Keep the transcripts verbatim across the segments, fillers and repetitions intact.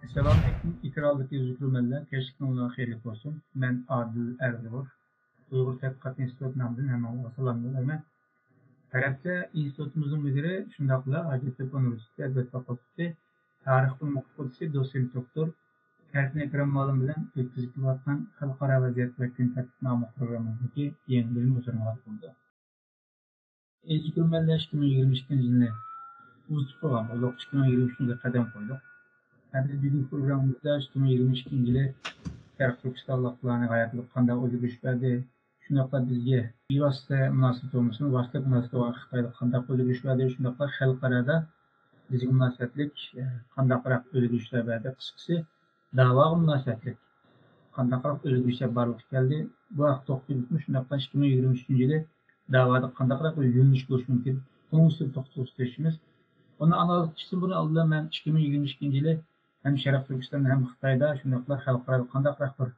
ئەسسالامۇئەلەيكۇم، ئېكرانلىقى ئۆزۈكلۈمەنلەر، كەچلىكىڭلار خەيرلىك بولسۇن. مەن ئادىل ئەرزىغۇر. ئۇيغۇر تەتقىقات ئىنستىتۇتى نامىدىن ھەممىڭلارغا سالام يوللايمەن. تەرەپتە ئىنستىتۇتىمىزنىڭ مۇدىرى، شۇنداقلا ھاجەتتەپە ئۇنىۋېرسىتېتى ئەدەبىيات فاكۇلتېتى تارىخ پەن فاكۇلتېتى دوتسېنت دوكتور كەرپىن ئەكرەم مۇئەللىم بىلەن ئۆتكۈزۈپ كېلىۋاتقان خەلقئارا ۋەزىيەت ۋە كۈن تەرتىپى ناملىق پروگراممىمىزدىكى يېڭى بۆلۈمى ھۇزۇرۇڭلاردا بولىدۇ. ئىككى مىڭ يىگىرمە ئىككىنچى يىلنى ئۇزىتىپ قويغان بولدۇق، ئىككى مىڭ يىگىرمە ئۈچىنچى يىلغا قەدەم قويدۇق. ھەم بىز بۈگۈنكى پروگراممىمىزدا ئىككى مىڭ يىگىرمە ئىككىنچى يىلى شەرقىي تۈركىستانلىقلارنىڭ ھاياتىغا قانداق ئۆزگىرىش بەردى، شۇنداقلا بىزگە بىۋاسىتە مۇناسىۋىتى بولمىسىمۇ، ۋاسىتىلىك مۇناسىۋىتى بولغان خىتايلىق قانداق ئۆزگىرىش بەردى، شۇنداقلا خەلقئارادا بىزگە مۇناسىۋەتلىك، ئە، قانداقراق ئۆزگىرىشلەر بەردى، قىسقىسى، داۋاغا مۇناسىۋەتلىك قانداقراق ئۆزگىرىشلەر بارلىققا كەلدى، بۇ ھەقتە توختىلىپ ئۆتۈپمۇ، شۇنداقلا ئىككى مىڭ يىگىرمە ئۈچىنچى يىلى داۋادا قانداقراق بىر يۆنىلىش بولۇشى مۇمكىن، ئۇنىڭ ئۈستىدە توختىلىشقا تىرىشىمىز. ئۇنى ئانالىز قىلىشتىن بۇرۇن، ئالدى بىلەن مەن ئىككى مىڭ يىگىرمە ئىككىنچى يىلى ھەم شەرقىي تۈركىستاندا، ھەم خىتايدا، شۇنداقلا خەلقئارادا قانداقراق بىر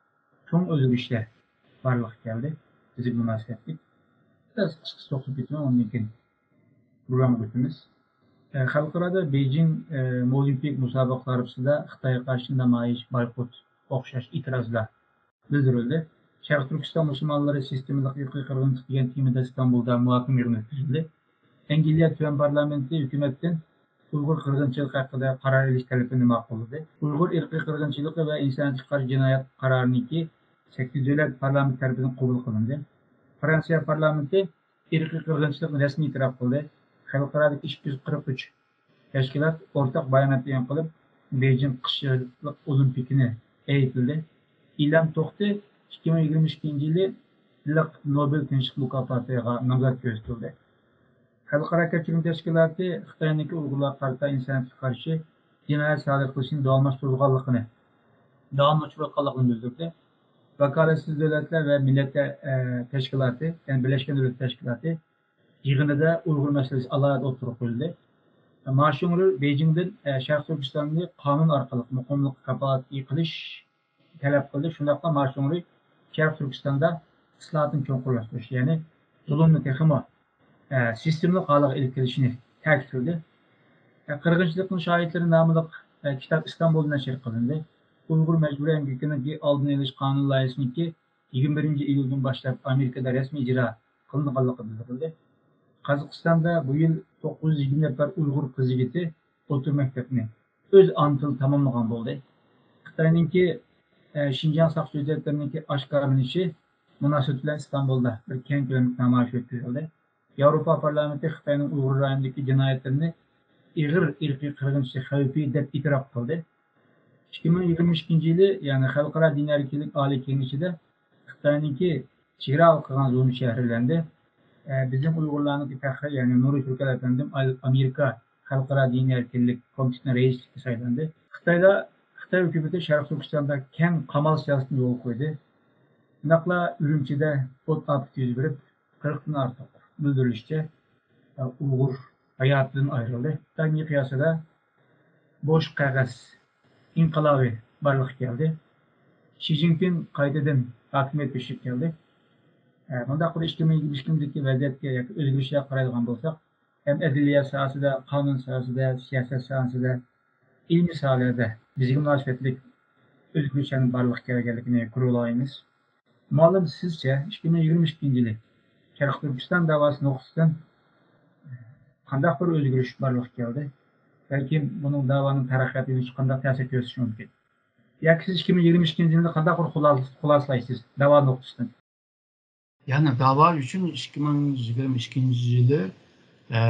چوڭ ئۆزگىرىشلەر بارلىققا كەلدى، بىزگە مۇناسىۋەتلىك. بىراز قىسقىچە توختىلىپ كېتىمەن، ئاندىن كېيىن پروگراممىغا ئۆتىمىز. ئە، خەلقئارادا بېيجىڭ، ئە، ئولىمپىك مۇسابىقىلىرى ئارىسىدا خىتايغا قارشى نامايىش، بايقۇت، ئوخشاش ئېتىرازلار بىلدۈرۈلدى. شەرقىي تۈركىستان مۇسۇلمانلىرى سىستېمىلىق ئىرقىي قىرغىنچىلىق دېگەن تېمىدا ئىستانبۇلدا مۇھاكىمە يىغىنى ئۆتكۈزۈلدى. ئەنگلىيە تۆۋەن پارلامېنتى ھۆكۈمەتتىن ئۇيغۇر قىرغىنچىلىقى ھەققىدە قارار ئېلىش تەلىپىنى ماقۇللىدى. ئۇيغۇر ئىرقىي قىرغىنچىلىقى ۋە ئىنسانىيەتكە قارشى جىنايەت قارارىنىڭكى سەككىز دۆلەت پارلامېنتى تەرىپىدىن قوبۇل قىلىندى. فرانسىيە پارلامېنتى ئىرقىي قىرغىنچىلىقنى رەسمىي ئېتىراپ قىلدى. خەلقئارادىكى ئىككى يۈز قىرىق ئۈچ تەشكىلات ئورتاق بايانات ئېلان قىلىپ، بېيجىڭ قىشلىق ئولىمپىكىنى ئەيىبلىدى. ئىلھام توختى ئىككى مىڭ يىگىرمە ئىككىنچى يىلى يىللىق نوبېل تىنچلىق مۇكاپاتىغا نامزات كۆرسىتىلدى. خەلقئارا كەچۈرۈم تەشكىلاتى خىتاينىڭكى ئۇيغۇرلارغا قارىتا ئىنسانىيەتكە قارشى جىنايەت سادىر قىلىشىنى داۋاملاشتۇرىدىغانلىقىنى، داۋاملاشتۇرۇۋاتقانلىقىنى بىلدۈردى. ۋاكالەتسىز دۆلەتلەر ۋە مىللەتلەر، ئە، تەشكىلاتى، يەنى بىرلەشكەن دۆلەتلەر تەشكىلاتى يىغىنىدا ئۇيغۇر مەسىلىسى ئالاھىدە ئوتتۇرىغا قويۇلدى. ما شۇڭرۇ بېيجىڭدىن، ئە، شەرقىي تۈركىستاننى قانۇن ئارقىلىق مۇقىملىققا كاپالەتلىك قىلىش تەلەپ قىلدى. شۇنداقلا ما شۇڭرۇ شەرقىي تۈركىستاندا ئىسلاھاتنى چوڭقۇرلاشتۇرۇش، يەنى زۇلۇمنى تېخىمۇ، ئە، سىستېمىلىق ھالغا ئېلىپ كېلىشنى تەكىتلىدى. ئە، قىرغىنچىلىقنىڭ شاھىتلىرى ناملىق، ئە، كىتاب ئىستانبۇلدا نەشر قىلىندى. ئۇيغۇر مەجبۇرىي ئەمگىكىنىڭكى ئالدىنى ئېلىش قانۇن لايىھىسىنىڭكى يىگىرمە بىرىنچى ئىيۇلدىن باشلاپ ئامېرىكىدا رەسمىي ئىجرا قىلىنغانلىقى بىلدۈرۈلدى. قازاقىستاندا بۇ يىل توققۇز يۈز يىگىرمە نەپەر ئۇيغۇر قىز يىگىتى ئوتتۇرا مەكتەپنى ئۆز ئانا تىلىدا تاماملىغان بولدى. خىتاينىڭكى، ئە، شىنجاڭ ساقچى ھۆججەتلىرىنىڭكى ئاشكارىلىنىشى مۇناسىۋىتى بىلەن ئىستانبۇلدا بىر كەڭ كۆلەملىك نامايىش ئۆتكۈزۈلدى. ياۋروپا پارلامېنتى خىتاينىڭ ئۇيغۇر رايونىدىكى جىنايەتلىرىنى ئېغىر ئىرقىي قىرغىنچىلىق خەۋپى دەپ ئېتىراپ قىلدى. ئىككى مىڭ يىگىرمە ئىككىنچى يىلى، يەنى خەلقئارا دىنىي ئەركىنلىك ئالىي كېڭىشىدە خىتاينىڭكى چېگرا ھالقىغان زۇلۇمى شەرھلەندى. ئە، بىزنىڭ ئۇيغۇرلارنىڭكى پەخرى، يەنى نۇرى تۈركەل ئەپەندىم ئاي-، ئامېرىكا خەلقئارا دىنىي ئەركىنلىك كومىتېتىنىڭ رەئىسلىكىگە سايلاندى. خىتايدا، خىتاي ھۆكۈمىتى شەرقىي تۈركىستاندا كەڭ قامال سىياسىتىنى يولغا قويدى. شۇنداقلا ئۈرۈمچىدە ئوت ئاپىتى يۈز بېرىپ، قىرىقتىن ئارتۇق، بىلدۈرۈلۈشىچە، ئۇيغۇر ھاياتىدىن ئايرىلدى. خىتاي مىقياسىدا بوش قەغەز ئىنقىلابى بارلىققا كەلدى. شى جىنپىڭ قايتىدىن ھاكىمىيەت بېشىغا كەلدى. ئە، مۇنداق بىر ئىككى مىڭ يىگىرمە ئىككىنچى يىلدىكى ۋەزىيەتكە ياكى ئۆزگىرىشلەرگە قارايدىغان بولساق، ھەم ئەدلىيە ساھەسىدە، قانۇن ساھەسىدە، سىياسەت ساھەسىدە، ئىلمىي ساھەلەردە بىزگە مۇناسىۋەتلىك ئۆزگىرىشلەرنىڭ بارلىققا كەلگەنلىكىنى كۆرۈۋالالايمىز. مۇئەللىم، سىزچە، ئىككى مىڭ يىگىرمە ئىككىنچى يىلى شەرقىي تۈركىستان داۋاسى نۇقتىسىدىن قانداق بىر ئۆزگىرىش بارلىققا كەلدى؟ بەلكىم بۇنىڭ داۋانىڭ تەرەققىيات يۆنىلىشىگە قانداق تەسىر كۆرسىتىشى مۇمكىن؟ ياكى سىز ئىككى مىڭ يىگىرمە ئىككىنچى يىلنى قانداق بىر خۇلاسىلەيسىز داۋا نۇقتىسىدىن؟ يەنى داۋا ئۈچۈن ئىككى مىڭ يىگىرمە ئىككىنچى يىلى، ئە،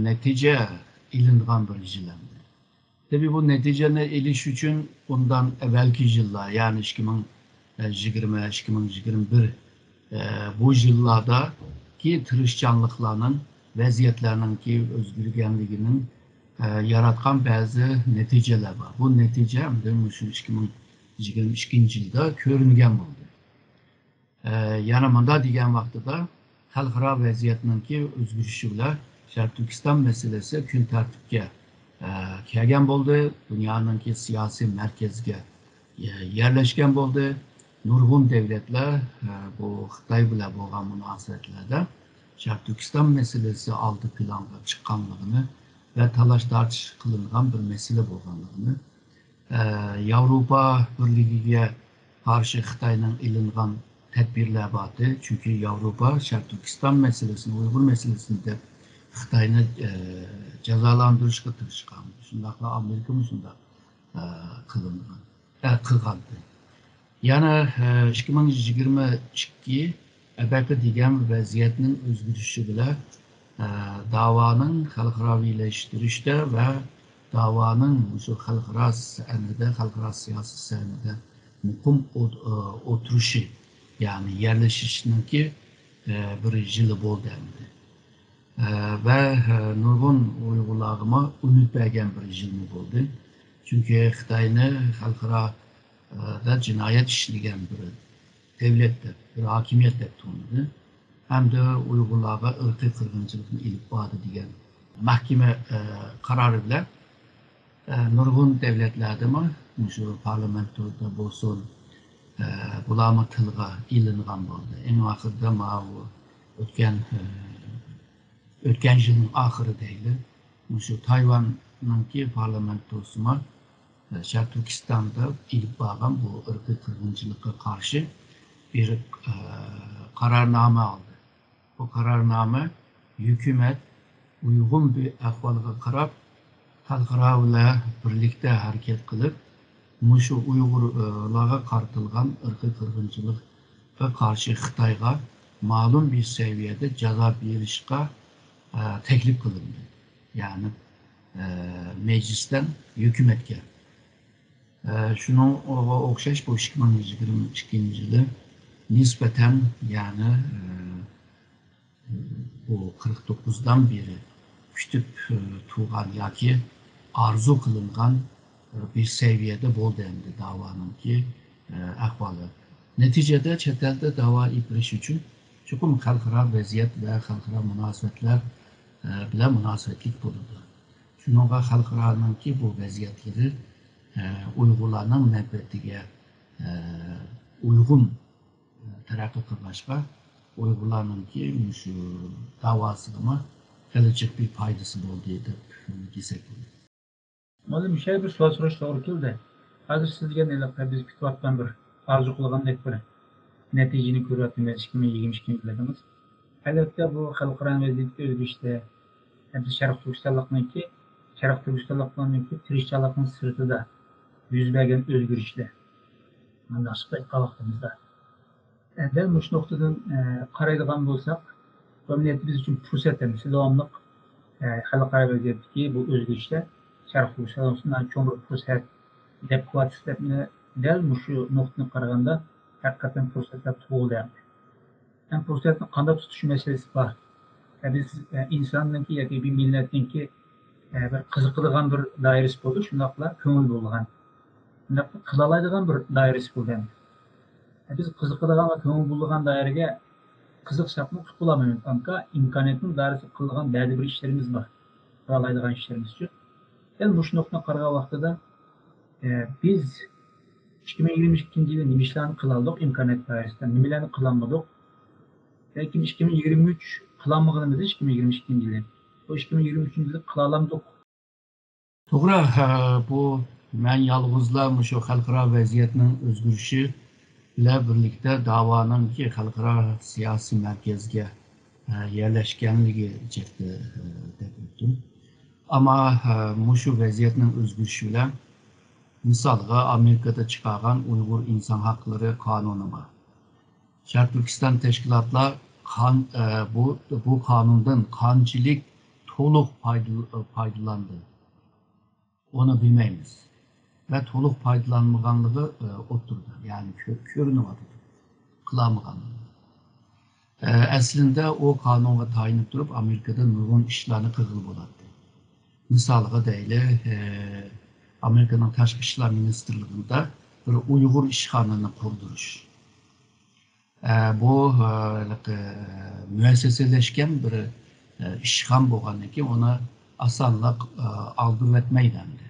نەتىجە ئېلىنغان بىر يىل ئەمدى. تەبىئىي، بۇ نەتىجىنى ئېلىش ئۈچۈن ئۇندىن ئەۋۋەلكى يىللار، يەنى ئىككى مىڭ يىگىرمە، ئىككى مىڭ يىگىرمە بىر، ئە، بۇ يىللاردىكى تىرىشچانلىقلارنىڭ، ۋەزىيەتلەرنىڭكى ئۆزگەرگەنلىكىنىڭ، ئە، ياراتقان بەزى نەتىجىلەر بار. بۇ نەتىجە ئەمدى مۇشۇ ئىككى مىڭ يىگىرمە ئىككىنچى يىلدا كۆرۈنگەن بولدى. ئە، يەنە مۇنداق دېگەن ۋاقتىدا، خەلقئارا ۋەزىيەتنىڭكى ئۆزگىرىشى بىلەن شەرقىي تۈركىستان مەسىلىسى كۈن تەرتىپكە، ئە، كەلگەن بولدى. دۇنيانىڭكى سىياسىي مەركەزگە، ئە، يەرلەشكەن بولدى. نۇرغۇن دۆلەتلەر، ئە، بۇ خىتاي بىلەن بولغان مۇناسىۋەتلەردە شەرقىي تۈركىستان مەسىلىسى ئالدى پىلانغا چىققانلىقىنى ۋە تالاش-تارتىش قىلىنغان بىر مەسىلە بولغانلىقىنى ئە، ياۋروپا بىرلىكىگە قارشى خىتاينىڭ ئېلىنغان تەدبىرلەر بارتى. چۈنكى ياۋروپا شەرقىي تۈركىستان مەسىلىسىنى، ئۇيغۇر مەسىلىسىنى دەپ خىتاينى، ئە، جازالاندۇرۇشقا تىرىشقان. شۇنداقلا ئامېرىكىمۇ شۇنداق، ئە، قىلىنغان، ئە، قىلغانتى. يەنە، ئە، ئىككى مىڭ يىگىرمە ئىككى ئەبەقى دېگەن ۋەزىيەتنىڭ ئۆزگىرىشى بىلەن، ئە، داۋانىڭ خەلقئاراۋىلەشتۈرۈشتە ۋە داۋانىڭ مۇشۇ خەلقئارا سەھنىدە، خەلقئارا سىياسىي سەھنىدە مۇقىم ئوت-، ئە، ئولتۇرۇشى، يەنى يەرلىشىشنىڭكى، ئە، بىر يىلى بولدى ئەمدى. ئە، ۋە، ئە، نۇرغۇن ئۇيغۇرلارغىمۇ ئۈمىد بەرگەن بىر يىلمۇ بولدى. چۈنكى خىتاينى خەلقئارادا جىنايەت ئىشلىگەن بىر دەۋلەت دەپ، بىر ھاكىمىيەت دەپ تونۇدى. ھەمدە ئۇيغۇرلارغا ئىرقىي قىرغىنچىلىقنى ئېلىپ باردى دېگەن مەھكىمە، ئە، قارارى بىلەن، ئە، نۇرغۇن دەۋلەتلەردىمۇ مۇشۇ پارلامېنتودا بولسۇن، ئە، بۇلارمۇ تىلغا ئېلىنغان بولدى. ئەڭ ئاخىرىدا ماۋۇ ئۆتكەن، ئە، ئۆتكەن يىلنىڭ ئاخىرى دەيلى، مۇشۇ تايۋاننىڭكى پارلامېنتوسىمۇ، ئە، شەرقىي تۈركىستاندا ئېلىپ بارغان بۇ ئىرقىي قىرغىنچىلىققا قارشى بىر، ئە، قارارنامە ئالدى. بۇ قارارنامە ھۆكۈمەت ئۇيغۇن بىر ئەھۋالغا قاراپ، خەلقئارا بىلەن بىرلىكتە ھەرىكەت قىلىپ، مۇشۇ ئۇيغۇرلارغا قارىتىلغان ئىرقىي قىرغىنچىلىققا قارشى خىتايغا مەلۇم بىر سەۋىيەدە جازا بېرىشقا، ئە، تەكلىپ قىلىندى. يەنى، ئە، مەجلىستىن ھۆكۈمەتكە. ئە، شۇنىڭغا ئوخشاش بۇ ئىككى مىڭ يىگىرمە ئىككىنچى يىلى نىسبەتەن، يەنى، ئە، بۇ قىرىق توققۇزدىن بېرى كۈتۈپ، ئە، تۇرغان ياكى ئارزۇ قىلىنغان، ئە، بىر سەۋىيەدە بولدى ئەمدى داۋانىڭكى، ئە، ئەھۋالى. نەتىجىدە چەت ئەلدە داۋا ئېلىپ بېرىش ئۈچۈن چوقۇم خەلقئارا ۋەزىيەت ۋە خەلقئارا مۇناسىۋەتلەر، ئە، بىلەن مۇناسىۋەتلىك بولىدۇ. شۇنىڭغا خەلقئارانىڭكى بۇ ۋەزىيەتلىرى، ئە، ئۇيغۇرلارنىڭ مەنپەئەتىگە، ئە، ئۇيغۇن، ئە، تەرەققىي قىلغاچقا، ئۇيغۇرلارنىڭكى مۇشۇ داۋاسىغىمۇ خېلى جىق بىر پايدىسى بولدى دەپ دېسەك بولىدۇ. مۇئەللىم، مۇشۇ يەردە بىر سوئال سوراش توغرا كېلدى. ھازىر سىز دېگەن ھېلىقى بىز كۈتۈۋاتقان بىر ئارزۇ قىلغاندەك بىر نەتىجىنى كۆرۈۋاتىمىز ئىككى مىڭ يىگىرمە ئىككىنچى يىلىڭىز. ئەلۋەتتە، بۇ خەلقئارانىڭ ۋەزىيىتى ئۆزگىرىشتە، ھەم شەرقىي تۈركىستانلىقنىڭكى، شەرقىي تۈركىستانلىقلارنىڭكى تىرىشچانلىقنىڭ سىرتىدا يۈز بەرگەن ئۆزگىرىشلەر. مۇنداق ئېيتقان ۋاقتىمىزدا، دەل مۇشۇ نۇقتىدىن، ئە، قارايدىغان بولساق، بۇ ئەمەلىيەتتە بىز ئۈچۈن پۇرسەت ئەمەسمۇ؟ داۋاملىق، ئە، خەلقئارا ۋەزىيەتتىكى بۇ ئۆزگىرىشلەر شەرقىي تۈركىستان ئۈچۈن چوڭ بىر پۇرسەت دەپ قىلىۋاتىسىز دەپ، مېنى دەل مۇشۇ نۇقتىدىن قارىغاندا ھەقىقەتەن پۇرسەتلەر تۇغۇلدى. ھەم پۇرسەتنى قانداق تۇتۇش مەسىلىسى بار. ھە، بىز، ئە، ئىنساننىڭكى ياكى بىر مىللەتنىڭكى، ئە، بىر قىزىقىدىغان بىر دائىرىسى بولىدۇ، شۇنداقلا كۆڭۈل بۆلىدىغان، شۇنداقلا قىلالايدىغان بىر دائىرىسى بولىدۇ. ھە، بىز قىزىقىدىغان ۋە كۆڭۈل بۆلىدىغان دائىرىگە قىزىقساقمۇ قىلالمايمىز. ئامما ئىمكانىيەتنىڭ دائىرىسىدە قىلىدىغان بەزى بىر ئىشلىرىمىز بار، قىلالايدىغان ئىشلىرىمىز ئۈچۈن. دەل مۇشۇ نۇقتىدىن قارىغان ۋاقتىدا، ئە، بىز ئىككى مىڭ يىگىرمە ئىككىنچى يىلى نېمە ئىشلارنى قىلالدۇق، ئىمكانىيەت دائىرىسىدە نېمىلەرنى قىلالمىدۇق؟ بەلكىم ئىككى مىڭ يىگىرمە ئۈچ قىلالمىغىنىمىز ئىككى مىڭ يىگىرمە ئىككىنچى يىلى. بۇ ئىككى مىڭ يىگىرمە ئۈچىنچى يىلى قىلالامدۇق؟ توغرا، ھە، بۇ مەن يالغۇزلا مۇشۇ خەلقئارا ۋەزىيەتنىڭ ئۆزگىرىشى بىلەن بىرلىكتە داۋانىڭكى خەلقئارا سىياسىي مەركەزگە، ھە، يەرلەشكەنلىكى جەھەتتە، ھە، دەپ ئۆتتۈم. ئەمما، ھە، مۇشۇ ۋەزىيەتنىڭ ئۆزگىرىشى بىلەن، مىسالغا، ئامېرىكىدا چىقارغان ئۇيغۇر ئىنسان ھەقلىرى قانۇنى بار. شەرقىي تۈركىستان تەشكىلاتلار قان-، ئە، بۇ، بۇ قانۇندىن قانچىلىك تولۇق پايدىل-، پايدىلاندى، ئۇنى بىلمەيمىز. ۋە تولۇق پايدىلانمىغانلىقى، ئە، ئوتتۇرىدا، يەنى كۆ-، كۆرۈنۈۋاتىدۇ، قىلالمىغانلىقى. ئە، ئەسلىندە ئۇ قانۇنغا تايىنىپ تۇرۇپ، ئامېرىكىدا نۇرغۇن ئىشلارنى قىلغىلى بولاتتى. مىسالغا دەيلى، ئە، ئامېرىكىنىڭ تاشقى ئىشلار مىنىستىرلىقىدا بىر ئۇيغۇر ئىشخانىنى قۇردۇرۇش. ئە، بۇ، ئە، ھېلىقى، ئە، مۇئەسسەسىلەشكەن بىر، ئە، ئىشخان بولغاندىن كېيىن، ئۇنى ئاسانلا، ئە، ئاغدۇرۇۋەتمەيدۇ ئەمدى.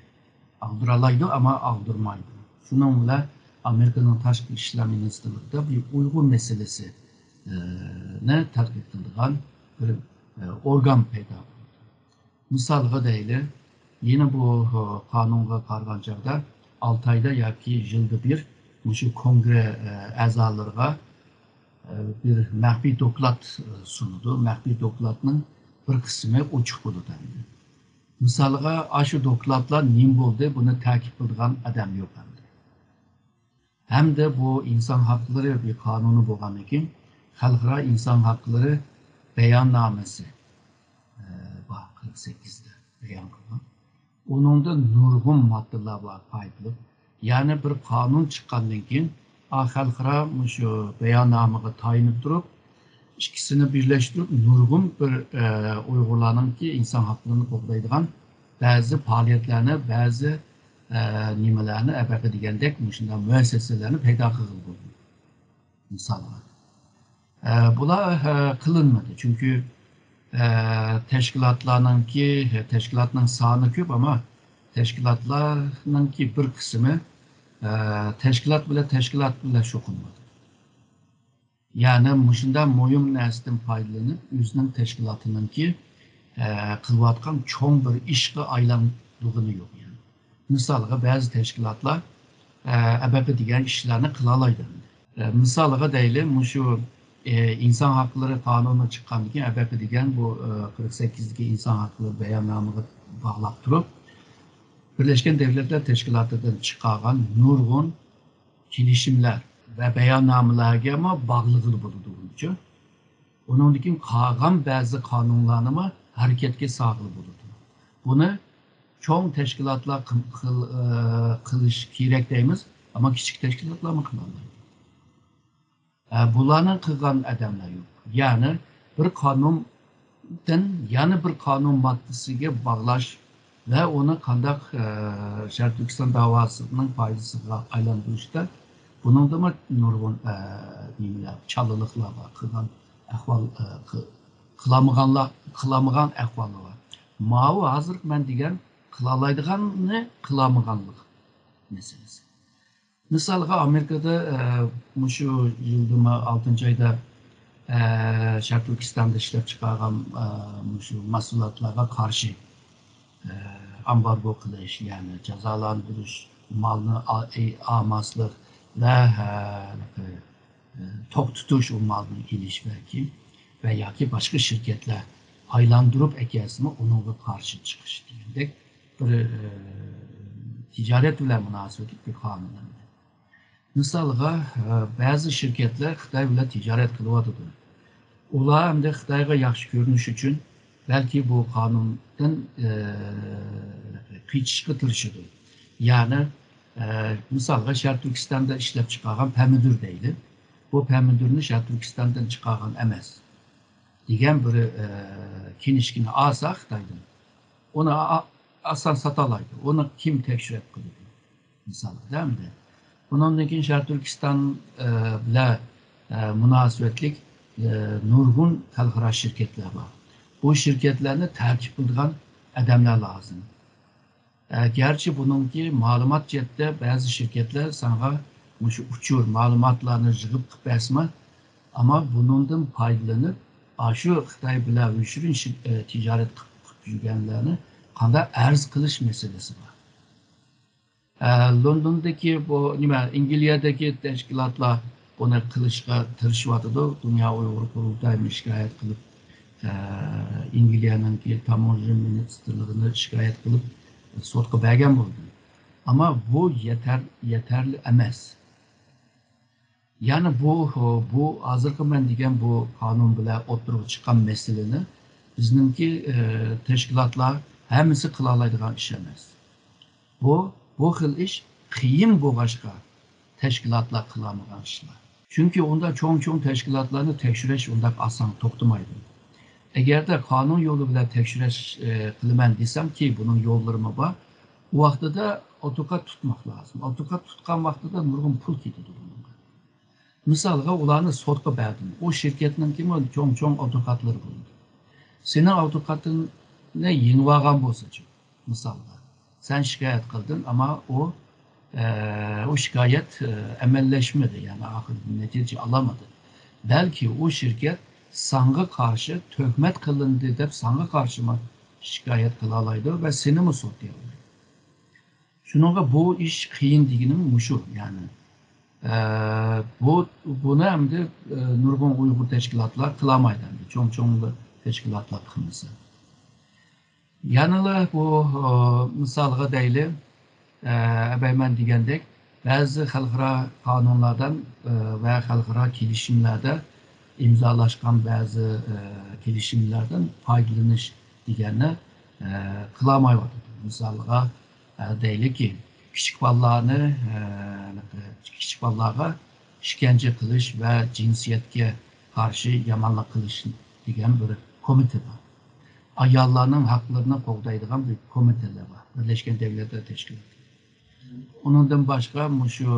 ئاغدۇرالايدۇ، ئەمما ئاغدۇرمايدۇ. شۇنىڭ بىلەن ئامېرىكىنىڭ تاشقى ئىشلار مىنىستىرلىقىدا بىر ئۇيغۇر مەسىلىسى، ئە، نى تەتقىق قىلىدىغان بىر، ئە، ئورگان پەيدا بولدى. مىسالغا دەيلى، يەنە بۇ، ئە، قانۇنغا قارىغان چاغدا ئالتە ئايدا ياكى يىلدا بىر مۇشۇ كونگرې، ئە، ئەزالىرىغا، ئە، بىر مەخپىي دوكلات، ئە، سۇنىدۇ. مەخپىي دوكلاتنىڭ بىر قىسمى ئوچۇق بولىدۇ ئەمدى. مىسالغا، ئاشۇ دوكلاتلار نېمە بولدى، بۇنى تەكىتلەيدىغان ئادەم يوق ئەمدى. ھەمدە بۇ ئىنسان ھەقلىرى بىر قانۇنى بولغاندىن كېيىن، خەلقئارا ئىنسان ھەقلىرى باياننامىسى، ئە، بار، قىرىق سەككىزدە بايان قىلغان. ئۇنىڭدا نۇرغۇن ماددىلار بار پايدىلىق. يەنى بىر قانۇن چىققاندىن كېيىن، ئا، خەلقئارا مۇشۇ باياننامىغا تايىنىپ تۇرۇپ، ئىككىسىنى بىرلەشتۈرۈپ، نۇرغۇن بىر، ئە، ئۇيغۇرلارنىڭكى ئىنسان ھەقلىرىنى قوغدايدىغان بەزى پائالىيەتلەرنى، بەزى، ئە، نېمىلەرنى، ئەبەقە دېگەندەك مۇشۇنداق مۇئەسسەسىلەرنى پەيدا قىلغىلى بولىدۇ. مىسالغا. ئە، بۇلار، ئە، قىلىنمىدى. چۈنكى، ئە، تەشكىلاتلارنىڭكى، تەشكىلاتنىڭ سانى كۆپ، ئەمما تەشكىلاتلارنىڭكى بىر قىسمى، ئە، تەشكىلات بىلەن، تەشكىلات بىلەن شۇغۇللىنىدۇ. يەنى مۇشۇنداق مۇھىم نەرسىدىن پايدىلىنىپ، ئۆزىنىڭ تەشكىلاتىنىڭكى، ئە، قىلىۋاتقان چوڭ بىر ئىشقا ئايلاندۇرغىنى يوق. يەنى مىسالغا، بەزى تەشكىلاتلار، ئە، ئەبەقە دېگەن ئىشلارنى قىلالايدۇ. ئە، مىسالغا دەيلى، مۇشۇ، ئە، ئىنسان ھەقلىرى قانۇنى چىققاندىن كېيىن، ئەبەقە دېگەن بۇ، ئە، قىرىق سەككىزدىكى ئىنسان ھەقلىرى باياننامىغا باغلاپ تۇرۇپ، بىرلەشكەن دەۋلەتلەر تەشكىلاتىدىن چىقارغان نۇرغۇن كېلىشىملەر ۋە باياننامىلەرگىمۇ باغلىغىلى بولىدۇ ئۇنچە. ئۇنىڭدىن كېيىن قالغان بەزى قانۇنلارنىمۇ ھەرىكەتكە سالغىلى بولىدۇ. بۇنى چوڭ تەشكىلاتلار قىل-، قىل-، ئە، قىلىش كېرەك دەيمىز، ئەمما كىچىك تەشكىلاتلارمۇ قىلالايدۇ. ئە، بۇلارنىڭ قىلغان ئادەملەر يوق. يەنى بىر قانۇندىن يەنە بىر قانۇن ماددىسىگە باغلاش ۋە ئۇنى قانداق، ئە، شەرقىي تۈركىستان داۋاسىنىڭ پايدىسىغا ئايلاندۇرۇشتا بۇنىڭدىمۇ نۇرغۇن، ئە، نېمىلەر، چالىلىقلار بار، قىلغان ئەھۋال، ئە، قى-، قىلالمىغانلار، قىلالمىغان ئەھۋاللار بار. ماۋۇ ھازىرقى مەن دېگەن قىلالايدىغاننى قىلالمىغانلىق مەسىلىسى. مىسالغا، ئامېرىكىدا، ئە، مۇشۇ يىلدىمۇ ئالتىنچى ئايدا، ئە، شەرقىي تۈركىستاندا ئىشلەپ چىقارغان، ئە، مۇشۇ مەھسۇلاتلارغا قارشى، ئە، ئامبارگو قىلىش، يەنى جازالاندۇرۇش، مالنى ئا-، ئى-، ئالماسلىق ۋە، ئە، توختىتىش، ئۇ مالنى ئېلىش بەلكى ۋە ياكى باشقا شىركەتلەر ئايلاندۇرۇپ ئەكەلسىمۇ، ئۇنىڭغا قارشى چىقىش دېگەندەك بىر، ئە، تىجارەت بىلەن مۇناسىۋەتلىك بىر قانۇن ئەمدى. مىسالغا، ئە، بەزى شىركەتلەر خىتاي بىلەن تىجارەت قىلىۋاتىدۇ. ئۇلار ئەمدى خىتايغا ياخشى كۆرۈنۈش ئۈچۈن بەلكى بۇ قانۇندىن، ئە، قېچىشقا تىرىشىدۇ. يەنى، ئە، مىسالغا، شەرقىي تۈركىستاندا ئىشلەپ چىقارغان پەمىدۇر دەيلى. بۇ پەمىدۇرنى شەرقىي تۈركىستاندىن چىقارغان ئەمەس دېگەن بىر، ئە، كىنىشكىنى ئالسا خىتايدىن، ئۇنى ئا-، ئاسان ساتالايدۇ. ئۇنى كىم تەكشۈرۈپ قىلىدۇ؟ مىسالغا ئەمدى. ئۇنىڭدىن كېيىن شەرقىي تۈركىستان، ئە، بىلەن، ئە، مۇناسىۋەتلىك، ئە، نۇرغۇن خەلقئارا شىركەتلەر بار. بۇ شىركەتلەرنى تەرتىپ قىلىدىغان ئادەملەر لازىم. ئە، گەرچە بۇنىڭكى مەلۇمات جەھەتتە بەزى شىركەتلەر ساڭا مۇشۇ ئۇچۇر، مەلۇماتلارنى يىغىپ قىلىپ بەرسىمۇ، ئەمما بۇنىڭدىن پايدىلىنىپ، ئاشۇ خىتاي بىلەن ھۆشرۈن شىر-، ئە، تىجارەت قىلىپ، قىلىپ يۈرگەنلەرنى قانداق ئەرز قىلىش مەسىلىسى بار. ئە، لوندوندىكى بۇ، نېمە، ئەنگلىيەدىكى تەشكىلاتلار بۇنى قىلىشقا تىرىشىۋاتىدۇ. دۇنيا ئۇيغۇر قۇرۇلتايىمۇ شىكايەت قىلىپ، ئە، ئەنگلىيەنىڭكى تاموژنا مىنىستىرلىقىنى شىكايەت قىلىپ، سوتقا بەرگەن بولدى. ئەمما بۇ يېتەر-، يېتەرلىك ئەمەس. يەنى بۇ، بۇ ھازىرقى مەن دېگەن بۇ قانۇن بىلەن ئوتتۇرىغا چىققان مەسىلىنى بىزنىڭكى، ئە، تەشكىلاتلار ھەممىسى قىلالايدىغان ئىش ئەمەس. بۇ، بۇ خىل ئىش قىيىن بولغاچقا، تەشكىلاتلار قىلالمىغان ئىشلار. چۈنكى ئۇنداق چوڭ-چوڭ تەشكىلاتلارنى تەكشۈرۈش ئۇنداق ئاسان توختىمايدۇ. ئەگەردە قانۇن يولى بىلەن تەكشۈرۈش، ئە، قىلىمەن دېسەمكى، بۇنىڭ يوللىرىمۇ بار. ئۇ ۋاقتىدا ئادۋوكات تۇتماق لازىم. ئادۋوكات تۇتقان ۋاقتىدا نۇرغۇن پۇل كېتىدۇ بۇنىڭغا. مىسالغا، ئۇلارنى سوتقا بەردىم. ئۇ شىركەتنىڭكىمۇ چوڭ-چوڭ ئادۋوكاتلىرى بولىدۇ. سېنىڭ ئادۋوكاتىڭنى يېڭىۋالغان بولسىچۇ، مىسالغا. سەن شىكايەت قىلدىڭ، ئەمما ئۇ، ئە، ئۇ شىكايەت، ئە، ئەمەللەشمىدى، يەنى ئاخىرىدا نەتىجە ئالالمىدى. بەلكى ئۇ شىركەت ساڭا قارشى تۆھمەت قىلىندى دەپ ساڭا قارشىمۇ شىكايەت قىلالايدۇ ۋە سېنىمۇ سوتلىيالايدۇ. شۇنىڭغا بۇ ئىش قىيىن دېگىنىم مۇشۇ، يەنى. ئە، بۇ، بۇنى ئەمدى، ئە، نۇرغۇن ئۇيغۇر تەشكىلاتلار قىلالمايدۇ، ئەمدى چوڭ-چوڭ تەشكىلاتلار قىلمىسا. يەنىلا بۇ، ئە، مىسالغا دەيلى، ئە، ئەبەي مەن دېگەندەك، بەزى خەلقئارا قانۇنلاردىن، ئە، ۋە خەلقئارا كېلىشىملەردە ئىمزالاشقان بەزى، ئە، كېلىشىملەردىن پايدىلىنىش دېگەننى، ئە، قىلالمايۋاتىدۇ. مىسالغا، ئە، دەيلىكى، كىچىك بالىلارنى، ئە، كىچىك بالىلارغا ئىشكەنجە قىلىش ۋە جىنسىيەتكە قارشى يامانلىق قىلىش دېگەن بىر كومىتېت بار. ئاياللارنىڭ ھەقلىرىنى قوغدايدىغان بىر كومىتېتلار بار، بىرلەشكەن دەۋلەتلەر تەشكىلاتى. ئۇنىڭدىن باشقا مۇشۇ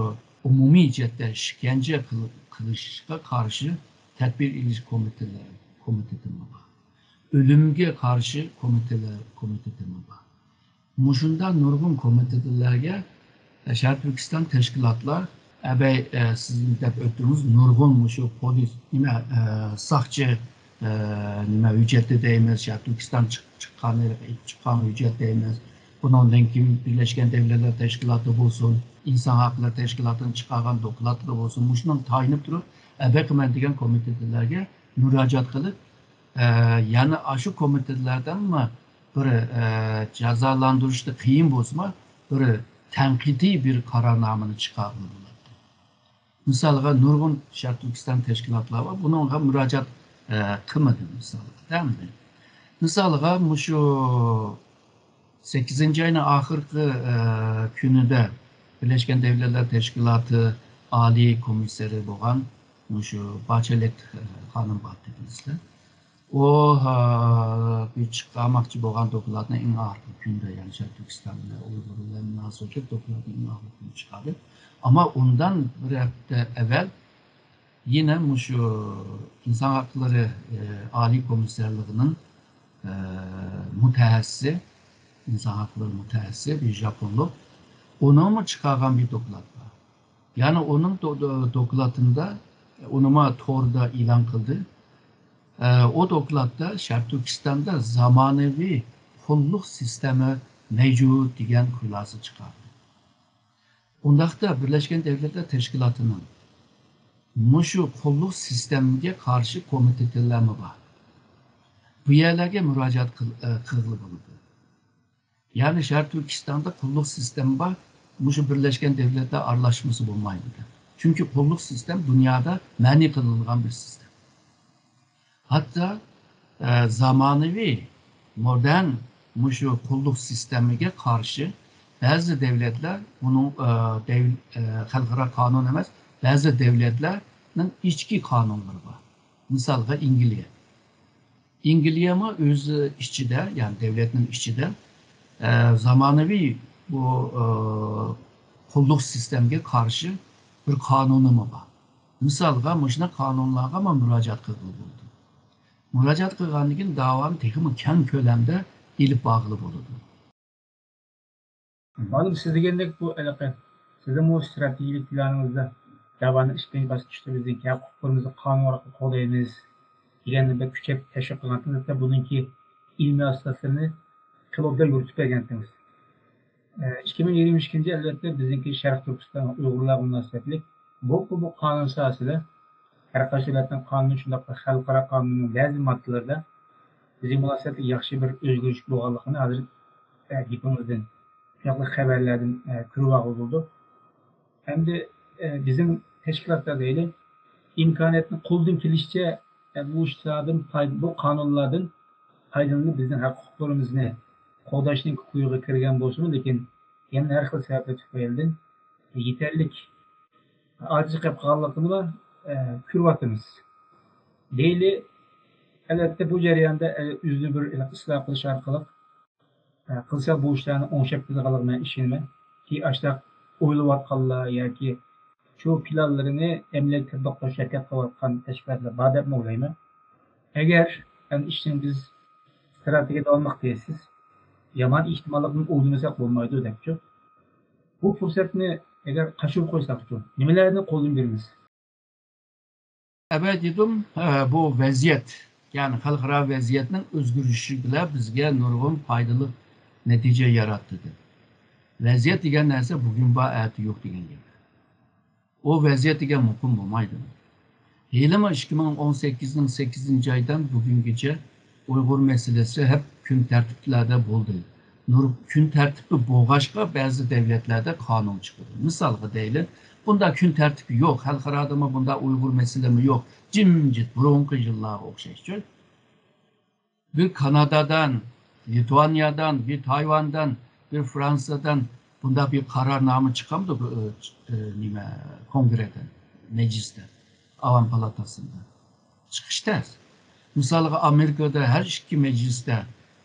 ئومۇمىي جەھەتتە ئىشكەنجە قىل-، قىلىشقا قارشى تەدبىر ئېلىش كومىتېتلىرى، كومىتېتىمۇ بار. ئۆلۈمگە قارشى كومىتېتلار، كومىتېتىمۇ بار. مۇشۇنداق نۇرغۇن كومىتېتلارغا، ئە، شەرقىي تۈركىستان تەشكىلاتلار، ئەبەي، ئە، سىز دەپ ئۆتتىڭىز، نۇرغۇن مۇشۇ پولىس، نېمە، ئە، ساقچى، ئە، نېمە، ھۆججەتى دەيمىز، شەرقىي تۈركىستان چىق-، چىققان، ئېلىپ چىققان ھۆججەت دەيمىز. بۇنىڭدىن كېيىن بىرلەشكەن دەۋلەتلەر تەشكىلاتى بولسۇن، ئىنسان ھەقلىرى تەشكىلاتىنىڭ چىقارغان دوكلاتلىرى بولسۇن، مۇشۇنىڭغا تايىنىپ تۇرۇپ، ئەبەي قىلىمەن دېگەن كومىتېتلارغا مۇراجىئەت قىلىپ، ئە، يەنى ئاشۇ كومىتېتلاردىنمۇ بىر، ئە، جازالاندۇرۇشتا قىيىن بولسىمۇ، بىر تەنقىدىي بىر قارارنامىنى چىقارغىلى بولاتتى. مىسالغا، نۇرغۇن شەرقىي تۈركىستان تەشكىلاتلار بار، بۇنىڭغا مۇراجىئەت، ئە، قىلمىدى، مىسالغا، دەمدى. مىسالغا، مۇشۇ سەككىزىنچى ئاينىڭ ئاخىرقى، ئە، كۈنىدە بىرلەشكەن دەۋلەتلەر تەشكىلاتى ئالىي كومىسسارى بولغان مۇشۇ باچېلېت، ئە، خانىم بار دېدىڭىزلەر. ئۇ، ئە، بىر چىقارماقچى بولغان دوكلاتنى ئەڭ ئاخىرقى كۈندە، يەنى شەرقىي تۈركىستان بىلەن ئۇيغۇر بىلەن مۇناسىۋەتلىك دوكلاتنى ئەڭ ئاخىرقى كۈندە چىقاردى. ئەمما ئۇندىن بىر ھەپتە ئەۋۋەل يەنە مۇشۇ ئىنسان ھەقلىرى، ئە، ئالىي كومىسسارلىقىنىڭ، ئە، مۇتەخەسسىسى، ئىنسان ھەقلىرى مۇتەخەسسىسى، بىر ژاپونلۇق، ئۇنىڭمۇ چىقارغان بىر دوكلات بار. يەنى ئۇنىڭ دو-، دو-، دوكلاتىندا، ئۇنىمۇ توردا ئېلان قىلدى. ئە، ئۇ دوكلاتتا شەرقىي تۈركىستاندا زامانىۋى قۇللۇق سىستېما مەۋجۇت دېگەن خۇلاسە چىقاردى. ئۇنداقتا بىرلەشكەن دەۋلەتلەر تەشكىلاتىنىڭ مۇشۇ قۇللۇق سىستېمىگە قارشى كومىتېتلارمۇ بار. بۇ يەرلەرگە مۇراجىئەت قىل-، ئە، قىلغىلى بولىدۇ. يەنى شەرقىي تۈركىستاندا قۇللۇق سىستېما بار، مۇشۇ بىرلەشكەن دەۋلەتلەر ئارىلاشمىسا بولمايدۇ دەپ. چۈنكى قۇللۇق سىستېما دۇنيادا مەنئى قىلىنغان بىر سىستېما. ھەتتا، ئە، زامانىۋى، مودېرن مۇشۇ قۇللۇق سىستېمىگە قارشى بەزى دەۋلەتلەر، ئۇنىڭ، ئە، دەۋ-، ئە، خەلقئارا قانۇن ئەمەس، بەزى دەۋلەتلەرنىڭ ئىچكى قانۇنلىرى بار. مىسالغا، ئەنگلىيە. ئەنگلىيەمۇ ئۆز ئىچىدە، يەنى دەۋلەتنىڭ ئىچىدە، ئە، زامانىۋى بۇ، ئە، قۇللۇق سىستېمىگە قارشى بىر قانۇنىمۇ بار. مىسالغا، مۇشۇنداق قانۇنلارغىمۇ مۇراجىئەت قىلغىلى بولىدۇ. مۇراجىئەت قىلغاندىن كېيىن داۋانى تېخىمۇ كەڭ كۆلەمدە ئېلىپ بارغىلى بولىدۇ. مالۇم، سىز دېگەندەك بۇ ھېلىقى سىزنىڭ بۇ ئىستراتېگىيەلىك پىلانىڭىزدا داۋانىڭ ئىككىنچى باسقۇچىدا بىزنىڭ ھەق ھوقۇقلىرىمىزنى قانۇن ئارقىلىق قوغدايمىز دېگەننى بەك كۈچەپ تەشۋىق قىلغانتىڭىز. ھەتتا بۇنىڭكى ئىلمىي ئاساسلىرىنى خېلى ئوبدان يورۇتۇپ بەرگەنتىڭىز. ئىككى مىڭ يىگىرمە ئىككىنچى يىل، ئەلۋەتتە، بىزنىڭكى شەرقىي تۈركىستان ئۇيغۇرلارغا مۇناسىۋەتلىك بۇ، بۇ، بۇ قانۇن ساھەسىدە ھەر قايسى دۆلەتنىڭ قانۇنى، شۇنداقلا خەلقئارا قانۇننىڭ بەزى ماددىلىرىدا بىزگە مۇناسىۋەتلىك ياخشى بىر ئۆزگىرىش بولغانلىقىنى ھازىر، ئە، گېپىڭىزدىن، شۇنداقلا خەۋەرلەردىن، ئە، كۆرۈۋالغىلى بولىدۇ. ئەمدى، ئە، بىزنىڭ تەشكىلاتتا دەيلى، ئىمكانىيەتنى قولدىن كېلىشىچە، ئە، بۇ ئىشلاردىن پايدا-، بۇ قانۇنلاردىن پايدىلىنىپ، بىزنىڭ ھەق ھوقۇقلىرىمىزنى قوغداشنىڭ كويىغا كىرگەن بولسىمۇ، لېكىن يەنە ھەر خىل سەۋەبلەر تۈپەيلىدىن يېتەرلىك ئاجىز قېلىپ قالغانلىقىنىلا، ئە، كۆرۈۋاتىمىز. دەيلى، ئەلۋەتتە، بۇ جەرياندا، ئە، ئۆزىنى بىر ئىسلاھ قىلىش ئارقىلىق، ئە، قىلسا، بۇ ئىشلارنى ئوڭشاپ كېتىدىغانلىقىغا مەن ئىشىنىمەن. كى ئاشۇنداق ئويلاۋاتقانلار ياكى شۇ پىلانلىرىنى ئەمەلىيەتكە كىرگۈزۈپ ھەرىكەت قىلىۋاتقان تەشكىلاتلار بار دەپمۇ ئويلايمەن. ئەگەر، ئەمدى ئىشنى بىز ئىستراتېگىيە داۋاملىق دەيسىز، يامان ئېھتىماللىقنى ئويلىمىساق بولمايدۇ دەپچۇ. بۇ پۇرسەتنى ئەگەر قاچۇرۇپ قويساقچۇ، نېمىلەرنى قولدىن بېرىمىز؟ ئەبەي دېدىم، ئە، بۇ ۋەزىيەت، يەنى خەلقئارا ۋەزىيەتنىڭ ئۆزگىرىشى بىلەن بىزگە نۇرغۇن پايدىلىق نەتىجە ياراتتى دەپ. ۋەزىيەت دېگەن نەرسە بۈگۈن بار، ئەتە يوق دېگەن گەپ. ئۇ ۋەزىيەت دېگەن مۇقىم بولمايدۇ. ھېلىمۇ ئىككى مىڭ ئون سەككىزنىڭ سەككىزىنچى ئايدىن بۈگۈنگىچە ئۇيغۇر مەسىلىسى ھەپ كۈن تەرتىپلەردە بولدى. نۇر-، كۈن تەرتىپى بولغاچقا بەزى دەۋلەتلەردە قانۇن چىقىدۇ. مىسالغا دەيلى، بۇنداق كۈن تەرتىپى يوق، خەلقئارادىمۇ بۇنداق ئۇيغۇر مەسىلىمۇ يوق. جىمجىت بۇرۇنقى يىللارغا ئوخشاشچۇ. بىر كانادادىن، لىتۋانىيەدىن، بىر تايۋاندىن، بىر فرانسىيەدىن بۇنداق بىر قارارنامە چىقامدۇ بۇ، ئى، ئى، نېمە، كونگرېدىن، مەجلىستە، ئاۋام پالاتاسىندا؟ چىقىش تەس. مىسالغا، ئامېرىكىدا ھەر ئىككى مەجلىستە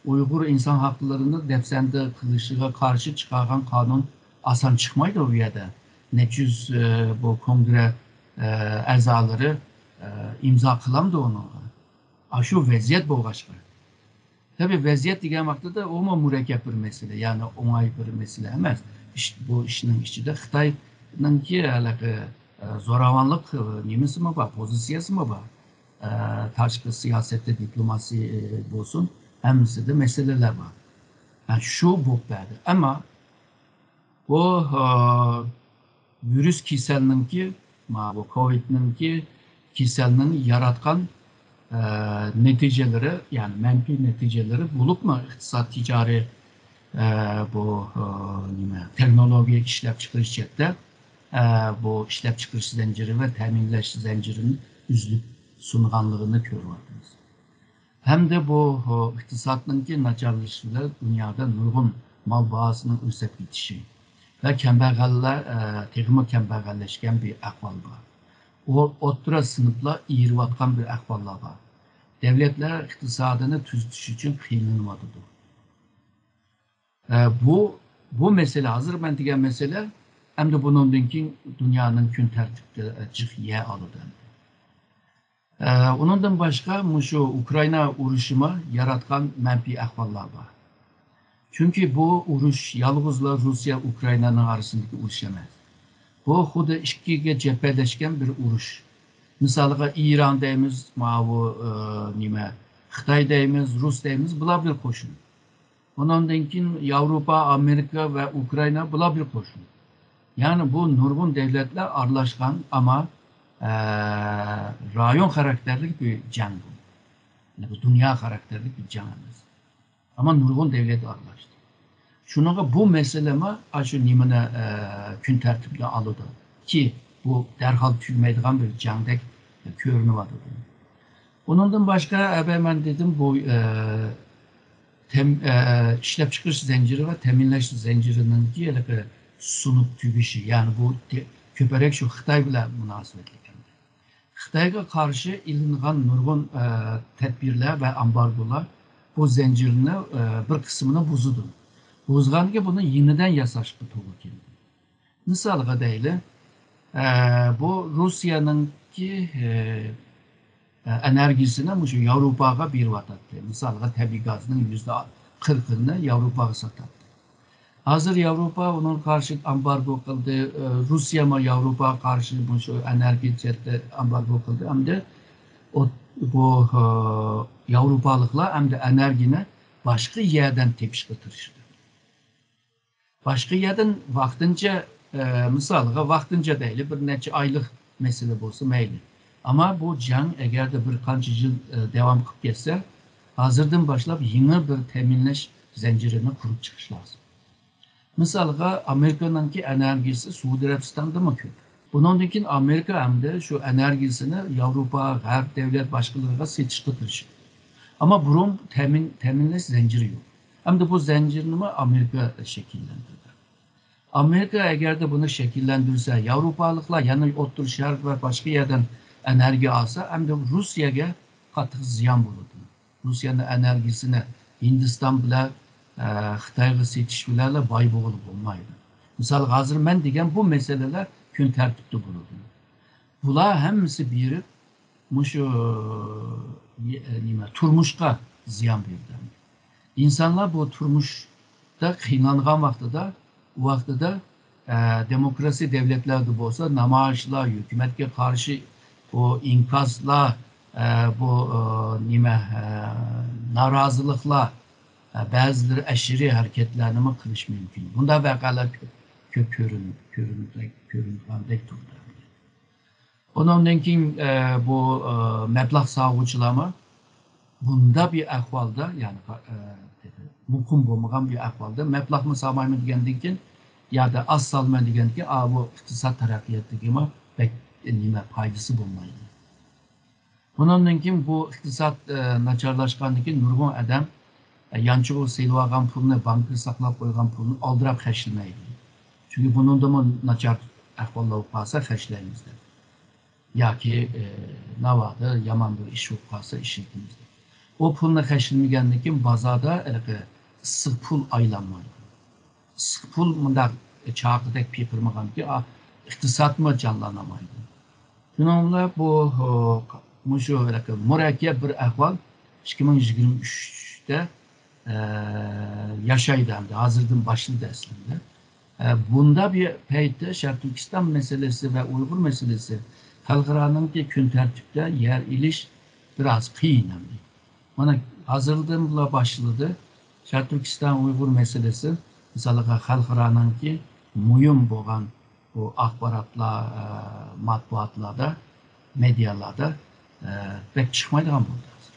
ئۇيغۇر ئىنسان ھەقلىرىنى دەپسەندە قىلىشىغا قارشى چىقارغان قانۇن ئاسان چىقمايدۇ ئۇ يەردە. نەچچە يۈز، ئى، بۇ كونگرې، ئى، ئەزالىرى، ئى، ئىمزا قىلامدۇ ئۇنىڭغا؟ ئاشۇ ۋەزىيەت بولغاچقا. تەبىئىي، ۋەزىيەت دېگەن ۋاقتىدا ئۇمۇ مۇرەككەپ بىر مەسىلە، يەنى ئوڭاي بىر مەسىلە ئەمەس. ئىش، بۇ ئىشنىڭ ئىچىدە خىتاينىڭكى ھېلىقى، ئە، زوراۋانلىق، ئە، نېمىسىمۇ بار، پوزىتسىيەسىمۇ بار. ئە، تاشقى سىياسەتتە، دىپلوماسىيە، ئە، بولسۇن، ھەممىسىدە مەسىلىلەر بار. ھە، شۇ بولۇپ بەردى. ئەمما بۇ، ئا، ۋىرۇس كېسەلنىڭكى، ماۋۇ كوۋىدنىڭكى كېسەلنىڭ ياراتقان، ئا، نەتىجىلىرى، يەنى مەنپىي نەتىجىلىرى بولۇپمۇ ئىقتىساد، تىجارىي، ئا، بۇ، ئا، نېمە، تېخنولوگىيە ئىشلەپچىقىرىش جەھەتتە، ئا، بۇ ئىشلەپچىقىرىش زەنجىرى ۋە تەمىنلەش زەنجىرىنى ئۈزۈلۈپ سۇنغانلىقىنى كۆرۈۋاتىمىز. ھەمدە بۇ، ئىقتىسادنىڭكى ناچارلىشىشى بىلەن دۇنيادا نۇرغۇن مال باھاسىنىڭ ئۆسۈپ كېتىشى ۋە كەمبەغەللەر، ئە، تېخىمۇ كەمبەغەللەشكەن بىر ئەھۋال بار. ئو-، ئوتتۇرا سىنىپلار ئېرىۋاتقان بىر ئەھۋاللار بار. دەۋلەتلەر ئىقتىسادىنى تۈزىتىش ئۈچۈن قىينىلىۋاتىدۇ. ئە، بۇ، بۇ مەسىلە، ھازىر مەن دېگەن مەسىلە، ئەمدى بۇنىڭدىن كېيىن دۇنيانىڭ كۈن تەرتىپىدە جىق يەر ئالىدۇ ئەمدى. ئە، ئۇنىڭدىن باشقا مۇشۇ ئۇكرائىنا ئۇرۇشىمۇ ياراتقان مەنپىي ئەھۋاللار بار. چۈنكى بۇ ئۇرۇش يالغۇزلا روسىيە ئۇكرائىنانىڭ ئارىسىدىكى ئۇرۇش ئەمەس. بۇ خۇددى ئىككىگە جەپەلەشكەن بىر ئۇرۇش. مىسالغا، ئىران دەيمىز، ماۋۇ، ئە، نېمە، خىتاي دەيمىز، رۇس دەيمىز، بۇلار بىر قوشۇن. ئۇنىڭدىن كېيىن ياۋروپا، ئامېرىكا ۋە ئۇكرائىنا، بۇلار بىر قوشۇن. يەنى بۇ نۇرغۇن دۆلەتلەر ئارىلاشقان، ئەمما، ئە، رايون خاراكتېرلىك بىر جەڭ بۇ. يەنى بۇ دۇنيا خاراكتېرلىك بىر جەڭ ئەمەس. ئەمما نۇرغۇن دۆلەت ئارىلاشتى. شۇنىڭغا بۇ مەسىلىمۇ ئاشۇ نېمىنى، ئە، كۈن تەرتىپىگە ئالىدۇ كى، بۇ دەرھال تۈگىمەيدىغان بىر جەڭدەك كۆرۈنۈۋاتىدۇ. ئۇنىڭدىن باشقا، ئەبە مەن دېدىم، بۇ، ئە، تەم-، ئە، ئىشلەپچىقىرىش زەنجىرى ۋە تەمىنلەش زەنجىرىنىڭكى ھېلىقى سۇنۇپ تۈگىشى، يەنى بۇ تە-، كۆپرەك شۇ خىتاي بىلەن مۇناسىۋەتلىك. خىتايغا قارشى ئېلىنغان نۇرغۇن، ئە، تەدبىرلەر ۋە ئامبارگولار بۇ زەنجىرنى، ئە، بىر قىسمىنى بۇزىدۇ. بۇزغاندىكىن بۇنى يېڭىدىن ياساشقا توغرا كېلىدۇ. مىسالغا دەيلى، ئە، بۇ روسىيەنىڭكى، ئە، ئە، ئېنېرگىيىسىنى مۇشۇ ياۋروپاغا بېرىۋاتاتتى. مىسالغا، تەبىئىي گازنىڭ يۈزدە قىرىقىنى ياۋروپاغا ساتاتتى. ھازىر ياۋروپا ئۇنىڭغا قارشى ئامبارگو قىلدى. ئە، روسىيەمۇ ياۋروپاغا قارشى مۇشۇ ئېنېرگىيە جەھەتتە ئامبارگو قىلدى. ئەمدى ئوت-، بۇ، ئە، ياۋروپالىقلار ئەمدى ئېنېرگىيىنى باشقا يەردىن تېپىشقا تىرىشىدۇ. باشقا يەردىن ۋاقتىنچە، ئە، مىسالغا، ۋاقتىنچە دەيلى، بىر نەچچە ئايلىق مەسىلە بولسا مەيلى. ئەمما بۇ جەڭ ئەگەردە بىر قانچە يىل، ئە، داۋام قىلىپ كەتسە، ھازىردىن باشلاپ يېڭى بىر تەمىنلەش زەنجىرىنى قۇرۇپ چىقىش لازىم. مىسالغا، ئامېرىكىنىڭكى ئېنېرگىيىسى سەئۇدى ئەرەبىستاندىمۇ كۆپ. بۇنىڭدىن كېيىن ئامېرىكا ئەمدى شۇ ئېنېرگىيىسىنى ياۋروپا، غەرب دەۋلەت باشقىلىرىغا سېتىشقا تىرىشىدۇ. ئەمما بۇرۇن تەمىن-، تەمىنلەش زەنجىرى يوق. ئەمدى بۇ زەنجىرنىمۇ ئامېرىكا شەكىللەندۈردى. ئامېرىكا ئەگەردە بۇنى شەكىللەندۈرسە، ياۋروپالىقلار يەنە ئوتتۇرا شەرق ۋە باشقا يەردىن ئېنېرگىيە ئالسا، ئەمدى روسىيەگە قاتتىق زىيان بولىدۇ. روسىيەنىڭ ئېنېرگىيىسىنى ھىندىستان بىلەن، ئە، خىتايغا سېتىش بىلەنلا باي بولغىلى بولمايدۇ. مىسالغا، ھازىر مەن دېگەن بۇ مەسىلىلەر كۈن تەرتىپتە بولىدۇ. بۇلار ھەممىسى بېرىپ مۇشۇ، ئە، نېمە، تۇرمۇشقا زىيان بېرىدۇ. ئىنسانلار بۇ تۇرمۇشتا قىينالغان ۋاقتىدا، ئۇ ۋاقتىدا، ئە، دېموكراتىيە دەۋلەتلەردە بولسا نامايىشلار، ھۆكۈمەتكە قارشى بۇ ئىنكاسلار، ئە، بۇ، ئە، نېمە، ئە، نارازىلىقلار، بەزىلىرى ئەشىرىي ھەرىكەتلەرنىمۇ قىلىشى مۇمكىن. بۇنداق ۋەقەلەر كۆپ، كۆپ كۆرۈن-، كۆرۈندەك، كۆرۈنىدىغاندەك تۇرىدۇ. ئۇنىڭدىن كېيىن، ئە، بۇ، ئە، مەبلەغ سالغۇچىلارمۇ بۇنداق بىر ئەھۋالدا، يەنى، ئە، مۇقىم بولمىغان بىر ئەھۋالدا مەبلەغمۇ سالمايمەن دېگەندىن كېيىن، يا ئاز سالىمەن دېگەندىن كېيىن، ئا، بۇ ئىقتىساد تەرەققىياتىدىكىمۇ بەك نېمە پايدىسى بولمايدۇ. بۇنىڭدىن كېيىن بۇ ئىقتىساد، ئە، ناچارلاشقاندىن كېيىن نۇرغۇن ئادەم، ئە، يانچۇغا سېلىۋالغان پۇلنى، بانكىدا ساقلاپ قويغان پۇلنى ئالدىراپ خەجلىمەيدۇ. چۈنكى بۇنىڭدىمۇ ناچار ئەھۋاللار بولۇپ قالسا خەجلەيمىز دەپ. ياكى، ئە، ناۋادا يامان بىر ئىش بولۇپ قالسا ئىشلىتىمىز دەپ. ئۇ پۇلنى خەجلىمىگەندىن كېيىن بازاردا ھېلىقى ئىسسىق پۇل ئايلانمايدۇ. ئىسسىق پۇل مۇنداق چاقىدەك پىقىرمىغانكى، ئا، ئىقتىسادمۇ جانلىنالمايدۇ. شۇنىڭ بىلەن بۇ، ئۇ، مۇشۇ ھېلىقى مۇرەككەپ بىر ئەھۋال ئىككى مىڭ يىگىرمە ئۈچتە، ئە، ياشايدۇ ئەمدى. ھازىردىن باشلىدى ئەسلىدە. ئە، بۇنداق بىر پەيتتە شەرقىي تۈركىستان مەسىلىسى ۋە ئۇيغۇر مەسىلىسى خەلقئارانىڭكى كۈن تەرتىپىدە يەر ئېلىش بىر ئاز قىيىن ئەمدى. مانا، ھازىردىن بۇلار باشلىدى. شەرقىي تۈركىستان ئۇيغۇر مەسىلىسى، مىسالغا، خەلقئارانىڭكى مۇھىم بولغان بۇ ئاخباراتلار، ئە، مەتبۇئاتلاردا، مېدىيالاردا، ئە، بەك چىقمايدىغان بولدى ھازىر.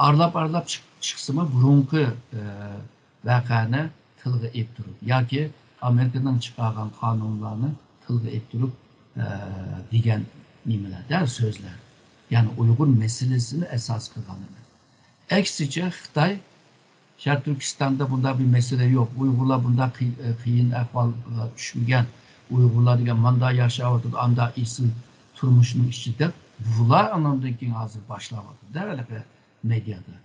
ئارىلاپ-ئارىلاپ چىق-، چىقسىمۇ، بۇرۇنقى، ئە، ۋەقەنى تىلغا ئېلىپ تۇرۇپ ياكى ئامېرىكىنىڭ چىقارغان قانۇنلارنى تىلغا ئېلىپ تۇرۇپ، ئە، دېگەن نېمىلەردە سۆزلەر. يەنى ئۇيغۇر مەسىلىسىنى ئاساس قىلغان ئەمەس. ئەكسىچە، خىتاي شەرقىي تۈركىستاندا بۇنداق بىر مەسىلە يوق، ئۇيغۇرلار بۇنداق قىي-، قىيىن ئەھۋالغا چۈشمىگەن، ئۇيغۇرلار دېگەن ماندا ياشاۋاتىدۇ، ئاندا ئېسىل تۇرمۇشنىڭ ئىچىدە، بۇلار ئاناندىن كېيىن ھازىر باشلاۋاتىدۇ-دە، ھېلىقى مېدىيادا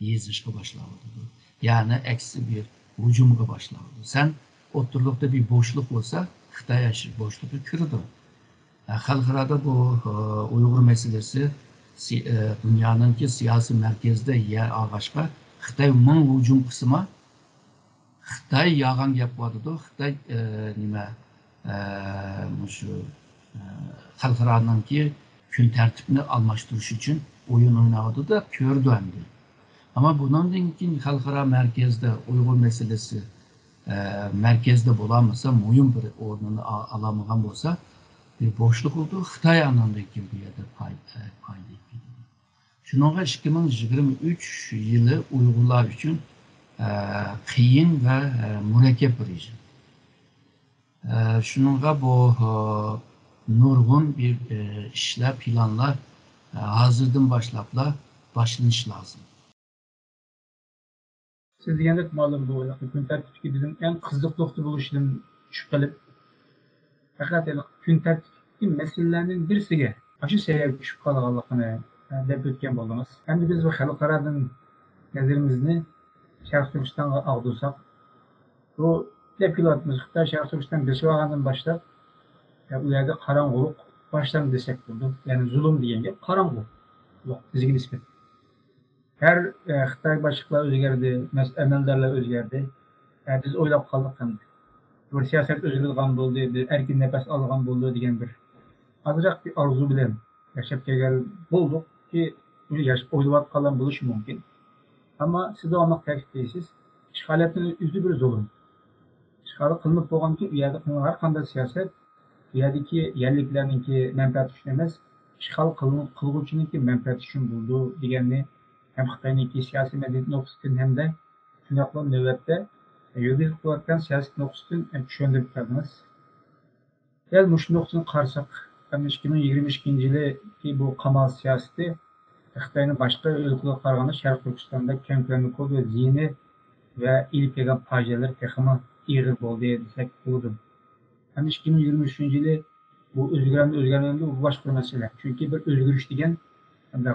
يېزىشقا باشلاۋاتىدۇ. يەنى ئەكسى بىر ھۇجۇمغا باشلاۋاتىدۇ. سەن ئوتتۇرىلىقتا بىر بوشلۇق بولسا، خىتاي ئاشۇ بوشلۇققا كىرىدۇ. خەلقئارادا بۇ، ئە، ئۇيغۇر مەسىلىسى سى-، ئە، دۇنيانىڭكى سىياسىي مەركىزىدە يەر ئالغاچقا، خىتاي مىڭ ھۇجۇم قىلسىمۇ، خىتاي يالغان گەپ قىلىۋاتىدۇ. خىتاي، ئە، نېمە، ئە، مۇشۇ، ئە، خەلقئارانىڭكى كۈن تەرتىپىنى ئالماشتۇرۇش ئۈچۈن ئويۇن ئويناۋاتىدۇ دەپ كۆرىدۇ ئەمدى. ئەمما بۇنىڭدىن كېيىن خەلقئارا مەركەزدە ئۇيغۇر مەسىلىسى، ئە، مەركەزدە بولالمىسا، مۇھىم بىر ئورنىنى ئا-، ئالالمىغان بولسا، بىر بوشلۇق بولىدۇ. خىتاي ئاناندىن كېيىن بۇ يەردە پاي-، ئە، پايدا ئېلىپ كېتىدۇ. شۇنىڭغا ئىككى مىڭ يىگىرمە ئۈچ يىلى ئۇيغۇرلار ئۈچۈن، ئە، قىيىن ۋە، ئە، مۇرەككەپ بىر يىل. ئە، شۇنىڭغا بۇ، ئە، نۇرغۇن بىر، ئە، ئىشلار، پىلانلار، ئە، ھازىردىن باشلاپلا باشلىنىشى لازىم. سىز دېگەندەك، مۇئەللىم، بۇ كۈن تەرتىپتىكى بىزنىڭ ئەڭ قىزىق نۇقتا بولۇشىدىن چۈشۈپ قېلىپ، پەقەت كۈن تەرتىپتىكى مەسىلىلەرنىڭ بىرسىگە ئاشۇ سەۋەبكە چۈشۈپ قالغانلىقىنى دەپ ئۆتكەن بولدىڭىز. ئەمدى بىز بۇ خەلقئارادىن نەزىرىمىزنى شەرقىي تۈركىستانغا ئاغدۇرساق، بۇ دەپ كېلىۋاتىمىز، خىتاي شەرقىي تۈركىستان بېسىۋالغاندىن باشلاپ، ئۇ يەردە قاراڭغۇلۇق باشلاندى دېسەك بولىدۇ. يەنى زۇلۇم دېگەن گەپ قاراڭغۇلۇق بىزگە نىسبەتەن. ھەر، ئە، خىتاي باشلىقلار ئۆزگەردى، مەس-، ئەمەلدارلار ئۆزگەردى. ئە، بىز ئويلاپ قالدۇق ئەمدى. بىر سىياسەت ئۆزگىرىدىغان بولدى، بىر ئەركىن نەپەس ئالىدىغان بولدى دېگەن بىر ئازراق بىر ئارزۇ بىلەن ياشاپ كەلگەن بولدۇق كى، بۇنى ياش-، ئويلاۋاتقانلار بولۇشى مۇمكىن. ئەمما سىز داۋاملىق تەكىتلەيسىز، ئىشغالىيەتنىڭ ئۆزى بىر زۇلۇم. ئىشغال قىلىنىپ بولغاندىكىن، ئۇ يەردە قىلىنغان ھەر قانداق سىياسەت ئۇ يەردىكى يەرلىكلەرنىڭكى مەنپەئەتى ئۈچۈن ئەمەس، ئىشغال قىلغۇ-، قىلغۇچىنىڭكى مەنپەئەتى ئۈچۈن بولىدۇ دېگەننى ھەم خىتاينىڭكى سىياسىي مەدەنىيەت نۇقتىسىدىن ھەمدە شۇنداقلا نۆۋەتتە يۈرگۈزۈپ كېلىۋاتقان سىياسەت نۇقتىسىدىن چۈشەندۈرۈپ بەردىڭىز. دەل مۇشۇ نۇقتىدىن قارىساق، ئىككى مىڭ يىگىرمە ئىككىنچى يىلىكى بۇ قامال سىياسىتى خىتاينىڭ باشقا ئۆلكىلەرگە قارىغاندا شەرقىي تۈركىستاندا كەڭ كۆلەمدە بولدى ۋە زىيىنى ۋە ئېلىپ كەلگەن پاجىئەلىرى تېخىمۇ ئېغىر بولدى دېسەك بولىدۇ. ھەم ئىككى مىڭ يىگىرمە ئۈچىنچى يىلى بۇ ئۆزگەرمە ئۆزگەرمەمدۇ، بۇ باشقا بىر مەسىلە. چۈنكى بىر ئۆزگىرىش دېگەن، ئە،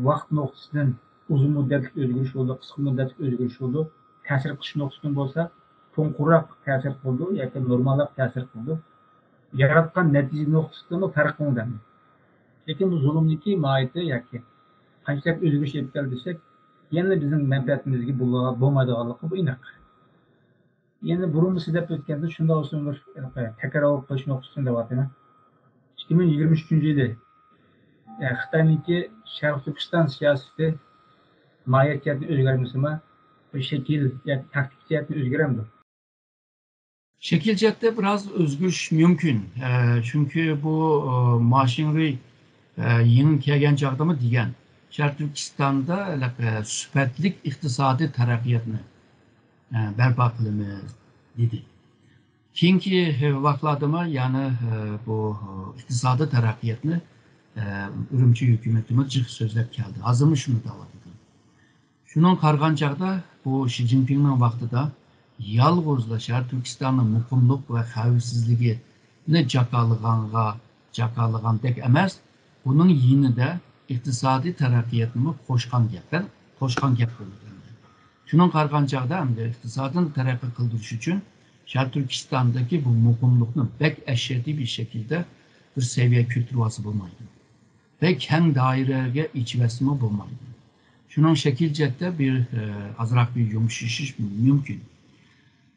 ۋاقىت نۇقتىسىدىن ئۇزۇن مۇددەتلىك ئۆزگىرىش بولىدۇ، قىسقا مۇددەتلىك ئۆزگىرىش بولىدۇ. تەسىر قىلىش نۇقتىسىدىن بولسا چوڭقۇرراق تەسىر قىلىدۇ ياكى نورمالراق تەسىر قىلىدۇ. ياراتقان نەتىجە نۇقتىسىدىنمۇ پەرق قىلىدۇ. لېكىن بۇ زۇلۇمنىڭكى ماھىيىتى ياكى قانچىلىك ئۆزگىرىش ئېلىپ كەلدى دېسەك، يەنە بىزنىڭ مەنپەئەتىمىزگە بولىدىغان، بولمايدىغانلىقى بۇ ئېنىق. يەنە بۇرۇنمۇ سىز دەپ ئۆتكەندە شۇنداق ئۇسۇل بىر تەكرار بولۇپ قېلىش نۇقتىسىدىن دەۋاتىمەن. ئىككى مىڭ يىگىرمە ئۈچىنچى يىلى، ئە، خىتاينىڭكى شەرقىي تۈركىستان سىياسىتى ماھىيەت جەھەتتىن ئۆزگەرمىسىمۇ، شەكىل ياكى تاكتىكا جەھەتتىن ئۆزگىرەمدۇ؟ شەكىل جەھەتتە بىراز ئۆزگىرىش مۇمكىن. ئە، چۈنكى بۇ، ئە، ماشىڭرۇي، ئە، يېڭى كەلگەن چاغدىمۇ دېگەن، شەرقىي تۈركىستاندا ھېلىقى سۈپەتلىك ئىقتىسادىي تەرەققىياتنى، ئە، بەرپا قىلىمىز، دېدى. كېيىنكى، ئە، ۋاقىتلاردىمۇ يەنە، ئە، بۇ، ئە، ئىقتىسادىي تەرەققىياتنى، ئە، ئۈرۈمچى ھۆكۈمىتىمۇ جىق سۆزلەپ كەلدى. ھازىرمۇ شۇنى دەۋاتىدۇ. شۇنىڭغا قارىغان چاغدا، بۇ شى جىنپىڭنىڭ ۋاقتىدا يالغۇزلا شەرقىي تۈركىستاننىڭ مۇقىملىق ۋە خەۋپسىزلىكىنى جاكارلىغانغا، جاكارلىغاندەك ئەمەس، بۇنىڭ يېنىدا ئىقتىسادىي تەرەققىياتنىمۇ قوشقان گەپ، قوشقان گەپ بولىدۇ ئەمدى. شۇنىڭغا قارىغان چاغدا ئەمدى ئىقتىسادنى تەرەققىي قىلدۇرۇش ئۈچۈن شەرقىي تۈركىستاندىكى بۇ مۇقىملىقنى بەك ئەشەددىي بىر شەكىلدە بىر سەۋىيەگە كۆتۈرۈۋالسا بولمايدۇ. بەك كەڭ دائىرىگە ئېچىۋەتسىمۇ بولمايدۇ. شۇنىڭ شەكىل جەھەتتە بىر، ئە، ئازراق بىر يۇمشىشىش مۇمكىن.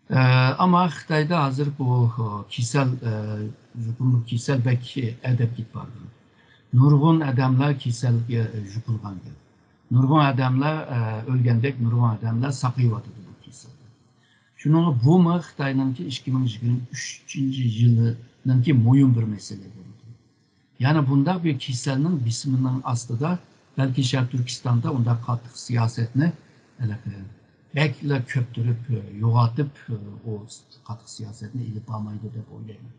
ئە، ئەمما خىتايدا ھازىر بۇ، ئە، كېسەل، ئە، يۇقۇملۇق كېسەل بەك ئەدەپ كېتىپ بارغان. نۇرغۇن ئادەملەر كېسەلگە يۇقۇلغان گەپ. نۇرغۇن ئادەملەر، ئە، ئۆلگەندەك، نۇرغۇن ئادەملەر ساقىيىۋاتىدۇ بۇ كېسەلدىن. شۇنىڭغا بۇمۇ خىتاينىڭكى ئىككى مىڭ يىگىرمە ئۈچىنچى يىلىنىڭكى مۇھىم بىر مەسىلە بولىدۇ. يەنى بۇنداق بىر كېسەلنىڭ بېسىمىنىڭ ئاستىدا بەلكى شەرقىي تۈركىستاندا ئۇنداق قاتتىق سىياسەتنى ھېلىقى بەكلا كۆپتۈرۈپ، يوغاتىپ، ئۇ قاتتىق سىياسەتنى ئېلىپ بارمايدۇ دەپ ئويلايمەن.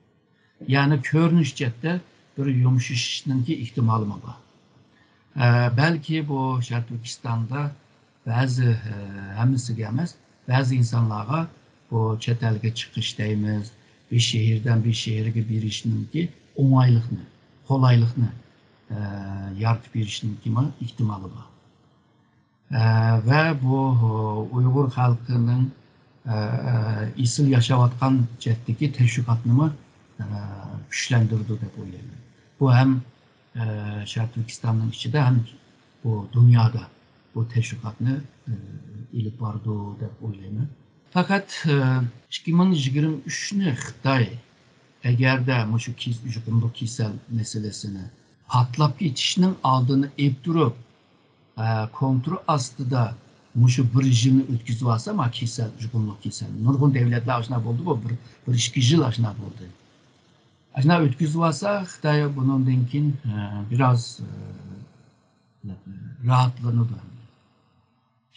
يەنى كۆرۈنۈش جەھەتتە بىر يۇمشىشىشنىڭكى ئېھتىمالىمۇ بار. ئە، بەلكى بۇ شەرقىي تۈركىستاندا بەزى، ئە، ھەممىسىگە ئەمەس، بەزى ئىنسانلارغا بۇ چەت ئەلگە چىقىش دەيمىز، بىر شەھەردىن بىر شەھەرگە بېرىشنىڭكى ئوڭايلىقنى، قولايلىقنى، ئە، يارىتىپ بېرىشنىڭكىمۇ ئېھتىمالى بار. ئە، ۋە بۇ ئۇيغۇر خەلقىنىڭ، ئە، ئېسىل ياشاۋاتقان جەھەتتىكى تەشۋىقاتنىمۇ، ئە، كۈچلەندۈرىدۇ دەپ ئويلايمەن. بۇ ھەم، ئە، شەرقىي تۈركىستاننىڭ ئىچىدە ھەم بۇ دۇنيادا بۇ تەشۋىقاتنى، ئە، ئېلىپ بارىدۇ دەپ ئويلايمەن. پەقەت، ئە، ئىككى مىڭ يىگىرمە ئۈچنى خىتاي ئەگەردە مۇشۇ كېس-، يۇقۇملۇق كېسەل مەسىلىسىنى پارتلاپ كېتىشنىڭ ئالدىنى ئېلىپ تۇرۇپ، ئە، كونترول ئاستىدا مۇشۇ بىر يىلنى ئۆتكۈزۈۋالسا، ما كېسەل، يۇقۇملۇق كېسەل. نۇرغۇن دۆلەتلەر ئاشۇنداق بولدىغۇ، بىر، بىر ئىككى يىل ئاشۇنداق بولدى. ئاشۇنداق ئۆتكۈزۈۋالسا، خىتاي بۇنىڭدىن كېيىن، ئە، بىراز، ئە، راھەتلىنىدۇ.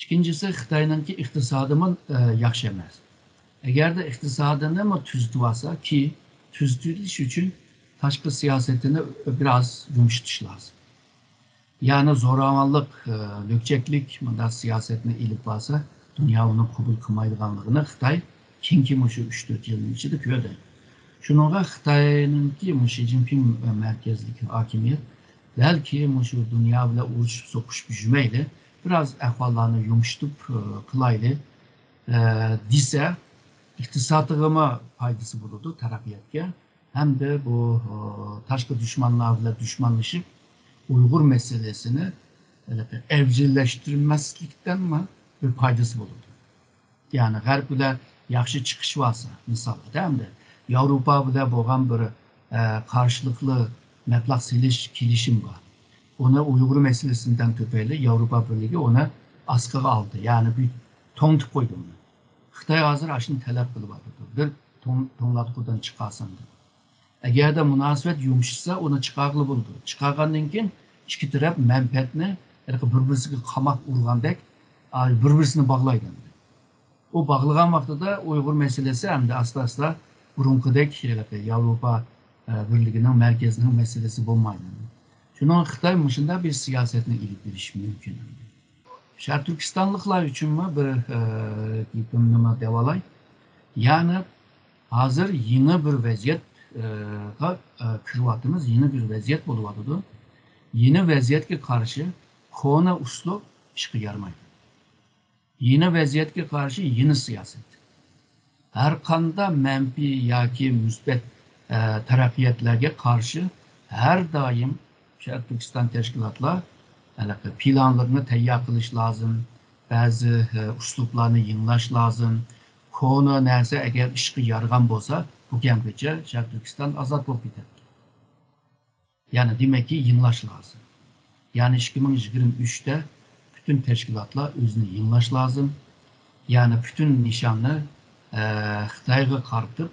ئىككىنچىسى، خىتاينىڭكى ئىقتىسادىمۇ، ئە، ياخشى ئەمەس. ئەگەردە ئىقتىسادىنىمۇ تۈزىتىۋالسا، كى، تۈزىتىش ئۈچۈن تاشقى سىياسىتىنى بىراز يۇمشىتىش لازىم. يەنى زوراۋانلىق، ئە، لۆكچەكلىك مۇنداق سىياسەتنى ئېلىپ بارسا، دۇنيا ئۇنى قوبۇل قىلمايدىغانلىقىنى خىتاي كېيىنكى مۇشۇ ئۈچ تۆت يىلنىڭ ئىچىدە كۆردى. شۇنىڭغا خىتاينىڭكى مۇ شى جىنپىڭ مەركەزلىك ھاكىمىيەت بەلكى مۇشۇ دۇنيا بىلەن ئۇرۇشۇپ سوقۇشۇپ يۈرمەيلى، بىراز ئەھۋاللارنى يۇمشىتىپ، ئە، قىلايلى، ئە، دېسە، ئىقتىسادىغىمۇ پايدىسى بولىدۇ، تەرەققىياتقا. ھەمدە بۇ، ئە، تاشقى دۈشمەنلەر بىلەن دۈشمەنلىشىپ، ئۇيغۇر مەسىلىسىنى ھېلىقى ئەۋجىللەشتۈرمەسلىكتىنمۇ بىر پايدىسى بولىدۇ. يەنى غەرب بىلەن ياخشى چىقىشىۋالسا، مىسالغا ئەمدى ياۋروپا بىلەن بولغان بىر، ئە، قارشىلىقلىق مەبلەغ سېلىش كېلىشىم بار. ئۇنى ئۇيغۇر مەسىلىسىدىن تۈپەيلى ياۋروپا بىرلىكى ئۇنى ئاسقىغا ئالدى، يەنى بىر توڭتۇپ قويدى ئۇنى. خىتاي ھازىر ئاشۇنى تەلەپ قىلىۋاتىدۇ. بىر توڭ-، توڭلاتقۇدىن چىقارسۇن دەپ. ئەگەردە مۇناسىۋەت يۇمشىسا، ئۇنى چىقارغىلى بولىدۇ. چىقارغاندىن كېيىن ئىككى تەرەپ مەنپەئەتنى ھېلىقى بىر-بىرسىگە قاماق ئۇرغاندەك، ئا، بىر-بىرسىنى باغلايدۇ ئەمدى. ئۇ باغلىغان ۋاقتىدا ئۇيغۇر مەسىلىسى ئەمدى ئاستا-ئاستا بۇرۇنقىدەك ھېلىقى ياۋروپا، ئە، بىرلىكىنىڭ مەركىزىنىڭ مەسىلىسى بولمايدۇ. شۇنىڭغا خىتاي مۇشۇنداق بىر سىياسەتنى ئېلىپ بېرىشى مۇمكىن. شەرقىي تۈركىستانلىقلار ئۈچۈنمۇ بىر، ئە، گېپىمنىمۇ دەۋالاي. يەنى ھازىر يېڭى بىر ۋەزىيەت، ئە، غا، ئە، كىرىۋاتىمىز، يېڭى بىر ۋەزىيەت بولۇۋاتىدۇ. يېڭى ۋەزىيەتكە قارشى كونا ئۇسلۇب ئىشقا يارىمايدۇ. يېڭى ۋەزىيەتكە قارشى يېڭى سىياسەت. ھەر قانداق مەنپىي ياكى مۇسبەت، ئە، تەرەققىياتلارغا قارشى ھەر دائىم شەرقىي تۈركىستان تەشكىلاتلار ھېلىقى پىلانلىرىنى تەييار قىلىش لازىم، بەزى، ئە، ئۇسلۇبلارنى يېڭىلاش لازىم. كونا نەرسە ئەگەر ئىشقا يارىغان بولسا، بۈگۈنگىچە شەرقىي تۈركىستان ئازاد بولۇپ كېتەتتى. يەنى دېمەككى، يېڭىلاش لازىم. يەنى ئىككى مىڭ يىگىرمە ئۈچتە پۈتۈن تەشكىلاتلار ئۆزىنى يېڭىلاش لازىم. يەنى پۈتۈن نىشاننى، ئە، خىتايغا قارىتىپ،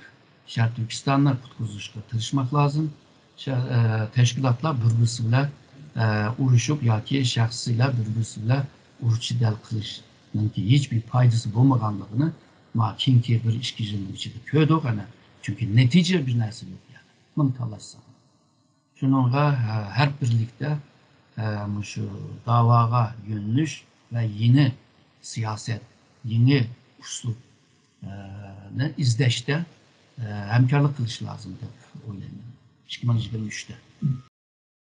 شەرقىي تۈركىستاننى قۇتقۇزۇشقا تىرىشماق لازىم. شە-، ئە، تەشكىلاتلار بىر-بىرسى بىلەن، ئە، ئۇرۇشۇپ ياكى شەخسلەر بىر-بىرسى بىلەن ئۇرۇش-جېدەل قىلىشنىڭكى ھېچبىر پايدىسى بولمىغانلىقىنى ما كېيىنكى بىر ئىككى يىلنىڭ ئىچىدە كۆردۇق ئەنە. چۈنكى نەتىجە بىر نەرسە يوق يەنى. مۇنى تالاشساڭ. شۇنىڭغا، ھە، ھەر بىرلىكتە، ھە، مۇشۇ داۋاغا يۆنىلىش ۋە يېڭى سىياسەت، يېڭى ئۇسلۇب، ھە، نى ئىزدەشتە، ھە، ھەمكارلىق قىلىش لازىم دەپ ئويلايمەن. ئىككى مىڭ يىگىرمە ئۈچتە.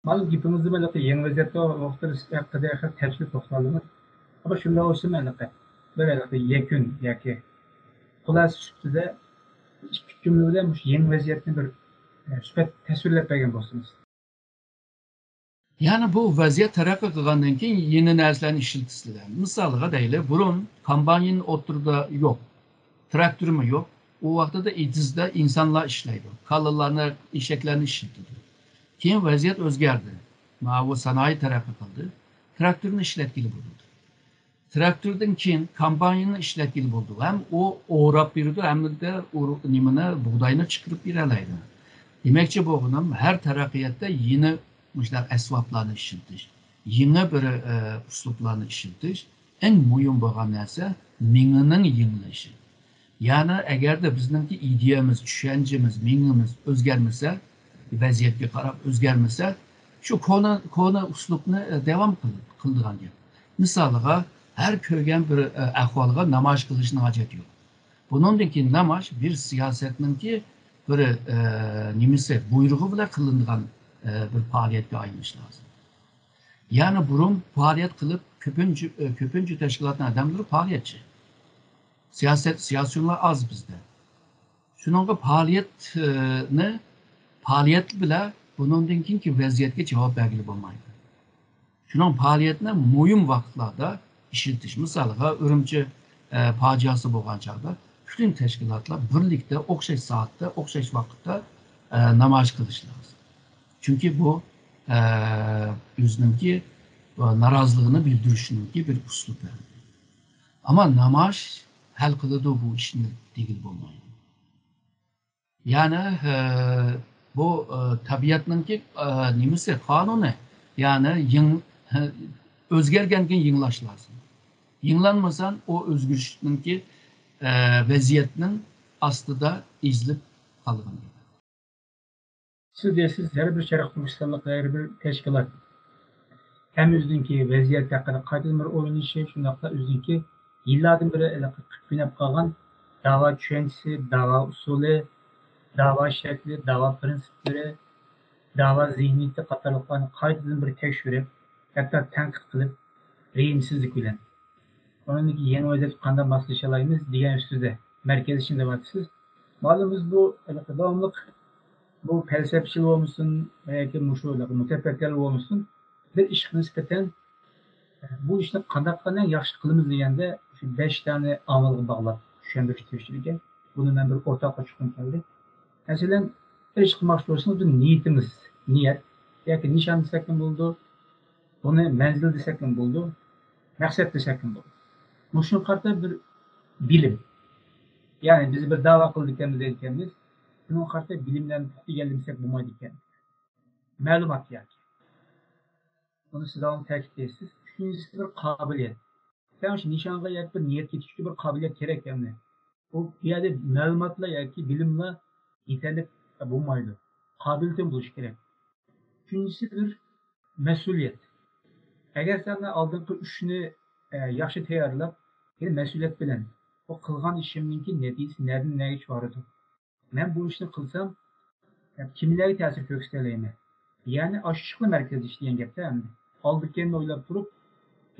مانا گېپىڭىزدە ھېلىقى يېڭى ۋەزىيەت توغرىسىدا ھەققىدە خېلى تەپسىلىي توختالدىڭىز. ئەمما شۇنداق بولسىمۇ ھېلىقى بىر ھېلىقى يەكۈن ياكى خۇلاسە سۈپىتىدە ئىككى جۈملە بىلەن مۇشۇ يېڭى ۋەزىيەتنى بىر، ئە، سۈپەت تەسۋىرلەپ بەرگەن بولسىڭىز. يەنى بۇ ۋەزىيەت تەرەققىي قىلغاندىن كېيىن يېڭى نەرسىلەرنى ئىشلىتىسىلەر. مىسالغا دەيلى، بۇرۇن كومباين ئوتتۇرىدا يوق، تراكتورمۇ يوق. ئۇ ۋاقتىدا ئېتىزدا ئىنسانلار ئىشلەيدۇ، كالىلارنى، ئېشەكلەرنى ئىشلىتىدۇ. كېيىن ۋەزىيەت ئۆزگەردى. ماۋۇ سانائەت تەرەققىي قىلدى. تراكتورنى ئىشلەتكىلى بولىدۇ. تراكتوردىن كېيىن كومبايننى ئىشلەتكىلى بولىدۇ. ھەم ئۇ ئوراپ بېرىدۇ، ھەمدە ئۇر-، نېمىنى، بۇغداينى چىقىرىپ بېرەلەيدۇ. دېمەكچى بولغىنىم، ھەر تەرەققىياتتا يېڭى مۇشۇنداق ئەسۋابلارنى ئىشلىتىش، يېڭى بىر، ئە، ئۇسلۇبلارنى ئىشلىتىش. ئەڭ مۇھىم بولغان نەرسە مېڭىنىڭ يېڭىلىشى. يەنى ئەگەردە بىزنىڭكى ئىدىيەمىز، چۈشەنچىمىز، مېڭىمىز ئۆزگەرمىسە، ۋەزىيەتكە قاراپ ئۆزگەرمىسە، شۇ كونا، كونا ئۇسلۇبنى، ئە، داۋام قىل-، قىلىدىغان گەپ. مىسالىغا، ھەر كۆرگەن بىر، ئە، ئەھۋالغا نامايىش قىلىشنىڭ ھاجەت يوق. بۇنىڭدىن كېيىن نامايىش بىر سىياسەتنىڭكى بىر، ئە، نېمىسى، بۇيرۇقى بىلەن قىلىنىدىغان، ئە، بىر پائالىيەتكە ئايلىنىشى لازىم. يەنى بۇرۇن پائالىيەت قىلىپ، كۆپىنچە، ئە، كۆپىنچە تەشكىلاتنىڭ ئادەملىرى پائالىيەتچى. سىياسەت، سىياسىيونلار ئاز بىزدە. شۇنىڭغا پائالىيەتنى، پائالىيەت بىلەن بۇنىڭدىن كېيىنكى ۋەزىيەتكە جاۋاب بەرگىلى بولمايدۇ. شۇنىڭ پائالىيەتنى مۇھىم ۋاقىتلاردا ئىشلىتىش. مىسالىغا، ئۈرۈمچى، ئە، پاجىئاسى بولغان چاغدا پۈتۈن تەشكىلاتلار بىرلىكتە، ئوخشاش سائەتتە، ئوخشاش ۋاقىتتا، ئە، نامايىش قىلىشى لازىم. چۈنكى بۇ، ئە، ئۆزىنىڭكى، ئە، نارازىلىقىنى بىلدۈرۈشنىڭكى بىر ئۇسلۇبى. ئەمما نامايىش ھەل قىلىدۇ بۇ ئىشنى دېگىلى بولمايدۇ. يەنى، ئە، بۇ، ئە، تەبىئەتنىڭكى، ئە، نېمىسى، قانۇنى. يەنى يېڭ-، ئە، ئۆزگەرگەنكىن يېڭىلاش لازىم. يېڭىلانمىسا، ئۇ ئۆزگىرىشنىڭكى، ئە، ۋەزىيەتنىڭ ئاستىدا ئېزىلىپ قالغان. سىز دەيسىز، ھەر بىر شەرقىي تۈركىستانلىق، ھەر بىر تەشكىلات ھەم ئۆزىنىڭكى ۋەزىيەت ھەققىدە قايتىدىن بىر ئويلىنىشى، شۇنداقلا ئۆزىنىڭكى يىللاردىن بېرى قىلىپ قېلىپ قالغان داۋا چۈشەنچىسى، داۋا ئۇسۇلى، داۋا شەكلى، داۋا پىرىنسىپلىرى، داۋا زېھنىيىتى قاتارلىقلارنى قايتىدىن بىر تەكشۈرۈپ، ھەتتا تەنقىد قىلىپ، رېھىمسىزلىك بىلەن ئۇنىڭدىكى يېڭى ۋەزىيەتكە قانداق ماسلىشالايمىز دېگەن ئۈستىدە مەركەزلىشىنى دەۋاتىسىز. مالۇم بىز بۇ داۋاملىق بۇ پەلسەپىچىلەر بولمىسۇن ياكى مۇشۇ مۇتەپەككۇرلار بولمىسۇن، بىر ئىشقا نىسبەتەن بۇ ئىشنى قانداق قىلىپ ياخشى قىلىمىز دېگەندە، شۇ بەش دانە ئامىلغا باغلاپ چۈشەندۈرۈش تىرىشىدىكەن. بۇنى مەن بىر ئورتاققا چۈشكۈم كەلدى. مەسىلەن، بىر ئىش قىلماقچى بولسىڭىز، بۇ نىيىتىمىز، نىيەت ياكى نىشان دېسەكمۇ بولىدۇ، بۇنى مەنزىل دېسەكمۇ بولىدۇ، مەقسەت دېسەكمۇ بولىدۇ. مۇشۇنى قارىتا بىر بىلىم. يەنى بىز بىر داۋا قىلىدىكەنمىز دەيدىكەنمىز، بۇنىڭغا قارىتا بىلىملەرنى پۇختا ئىگىلىمىسەك بولمايدىكەن. مەلۇمات ياكى. بۇنى سىز داۋاملىق تەكىتلەيسىز. ئۈچىنچىسى بىر قابىلىيەت. سەن شۇ نىشانغا يەتىپ بىر نىيەتكە يېتىشكە بىر قابىلىيەت كېرەك ئەمدى. ئۇ يەردە مەلۇماتلا ياكى بىلىملا يېتەرلىك بولمايدۇ. قابىلىيىتىڭ بولۇشى كېرەك. ئۈچىنچىسى بىر مەسئۇلىيەت. ئەگەر سەن ئالدىنقى ئۈچنى، ئە، ياخشى تەييارلاپ، يەنە مەسئۇلىيەت بىلەن بۇ قىلغان ئىشىمنىڭكى نەتىجىسى نەدىن نەگىچە بارىدۇ؟ مەن بۇ ئىشنى قىلسام، كىملەرگە تەسىر كۆرسىتەلەيمەن؟ يەنى ئاشۇ ئىشقا مەركەزلىشىش دېگەن گەپتە ئەمدى. ئالدى كەينىنى ئويلاپ تۇرۇپ،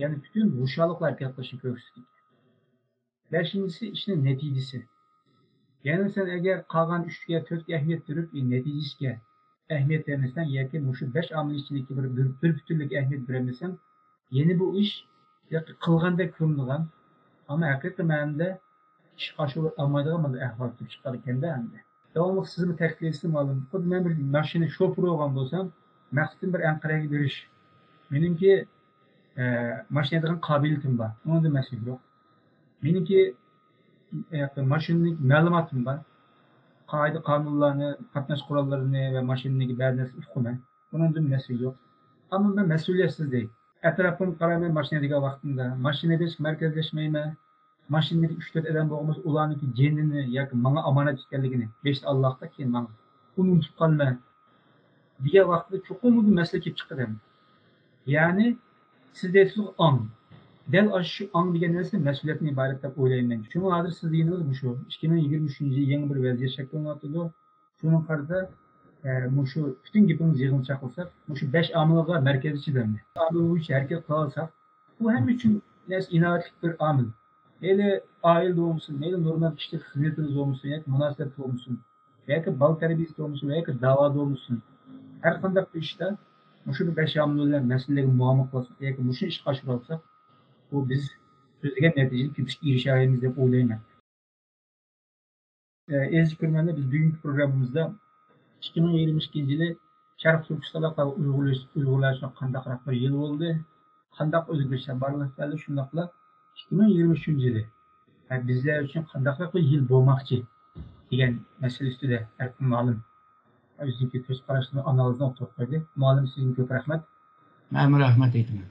يەنى پۈتۈن ھوشيارلىق بىلەن ھەرىكەت قىلىشنى كۆرسىتىدۇ. بەشىنچىسى ئىشنىڭ نەتىجىسى. يەنى سەن ئەگەر قالغان ئۈچكە، تۆتكە ئەھمىيەت بېرىپ، نەتىجىسىگە ئەھمىيەت بەرمىسەڭ ياكى مۇشۇ بەش ئامىل ئىچىدىكى بىر، بىر، بىر پۈتۈنلۈككە ئەھمىيەت بېرەلمىسەڭ، يەنى بۇ ئىش قىلغاندەك كۆرۈنىدىغان، ئەمما ھەقىقىي مەنىدە ئىشقا ئاشۇرۇپ ئالمايدىغان مۇنداق ئەھۋال كېلىپ چىققانىكەندە ئەمدى. داۋاملىق سىزمۇ تەكىتلەيسىز مالۇم. خۇددى مەن بىر ماشىنا شوپۇرى بولغان بولسام، مەقسىتىم بىر ئەنقەرەگە بېرىش. مېنىڭكى ئە، ماشىنا ھەيدەيدىغان قابىلىيىتىم بار. ئۇنىڭدىن مەسىلە يوق. مېنىڭكى، ئە، ماشىنىنىڭ مەلۇماتىم بار. قائىدە قانۇنلارنى، قاتناش قوراللىرىنى ۋە ماشىنىنىڭكى بەزى نەرسىنى ئۇقىمەن. ئۇنىڭدىن مەسىلە يوق. ئەمما مەن مەسئۇلىيەتسىز دەي. ئەتراپىمغا قارايمەن، ماشىنا ھەيدەيدىغان ۋاقتىمدا. ماشىنا ھەيدەشكە مەركەزلەشمەيمەن. ماشىنىدىكى ئۈچ تۆت ئادەم بولغان بولسا، ئۇلارنىڭكى جېنىنى ياكى ماڭا ئامانەت ئىكەنلىكىنى، بېشىدا ئاللاھتا، كېيىن ماڭا، ئۇنى ئۇنتۇپ قالىمەن دېگەن ۋاقىتتا چوقۇم بۇ مەسىلە كېلىپ چىقىدۇ. يەنى سىز دەيسىز ئاڭ. دەل ئاشۇ ئاڭ دېگەن نەرسە مەسئۇلىيەتتىن ئىبارەت دەپ ئويلايمەن. شۇڭا ھازىر سىز دېگىنىڭىز مۇشۇ. ئىككى مىڭ يىگىرمە ئۈچىنچى يىل يېڭى بىر ۋەزىيەت شەكىللىنىۋاتىدۇ. شۇنىڭغا قارىتا، ئە، مۇشۇ پۈتۈن گېپىڭىزنى يىغىنچاقلىساق، مۇشۇ بەش ئامىلغا مەركەزلىك چىداملىق ئامىل بويىچە ھەرىكەت قىلالىساق، بۇ ھەممە ئۈچۈن نەرسە ئىناۋەتلىك بىر ئامىل. مەيلى ئائىلىدە بولمىسۇن، مەيلى نورمال كىشىلىك خىزمىتىمىز بولمىسۇن ياكى مۇناسىۋەتتە بولمىسۇن، ياكى بالا تەربىيىسىدە بولمىسۇن، ياكى داۋادا بولمىسۇن، ھەر قانداق بىر ئىشتا مۇشۇ بىر بەش ئامىل بىلەن مەسىلىلەرگە مۇۋاپىق بولساق ياكى مۇشۇ ئىشقا ئاشۇرالىساق، بۇ بىز سۆزلىگەن نەتىجىگە كېلىشكە ئېرىشەلەيمىز دەپ ئويلايمەن. ئە، ئەزىز كۆرۈرمەنلەر، بىز بۈگۈنكى پروگراممىمىزدا ئىككى مىڭ يىگىرمە ئىككىنچى يىلى شەرقىي تۈركىستاندا ئۇيغۇرلار، ئۇيغۇرلار ئۈچۈن قانداقراق بىر يىل بولدى، قانداق ئۆزگىرىشلەر بارلىققا كەلدى، شۇنداقلا ئىككى مىڭ يىگىرمە ئۈچىنچى يىلى، ئە، بىزلەر ئۈچۈن قانداقراق بىر يىل بولماقچى دېگەن مەسىلە ئۈستىدە ئەركىن مۇئەللىم ئۆزىنىڭكى كۆز قاراشلىرىنى، ئانالىزىنى ئوتتۇرىغا قويدى. مۇئەللىم، سىزگە كۆپ رەھمەت. مەنمۇ رەھمەت ئېيتىمەن.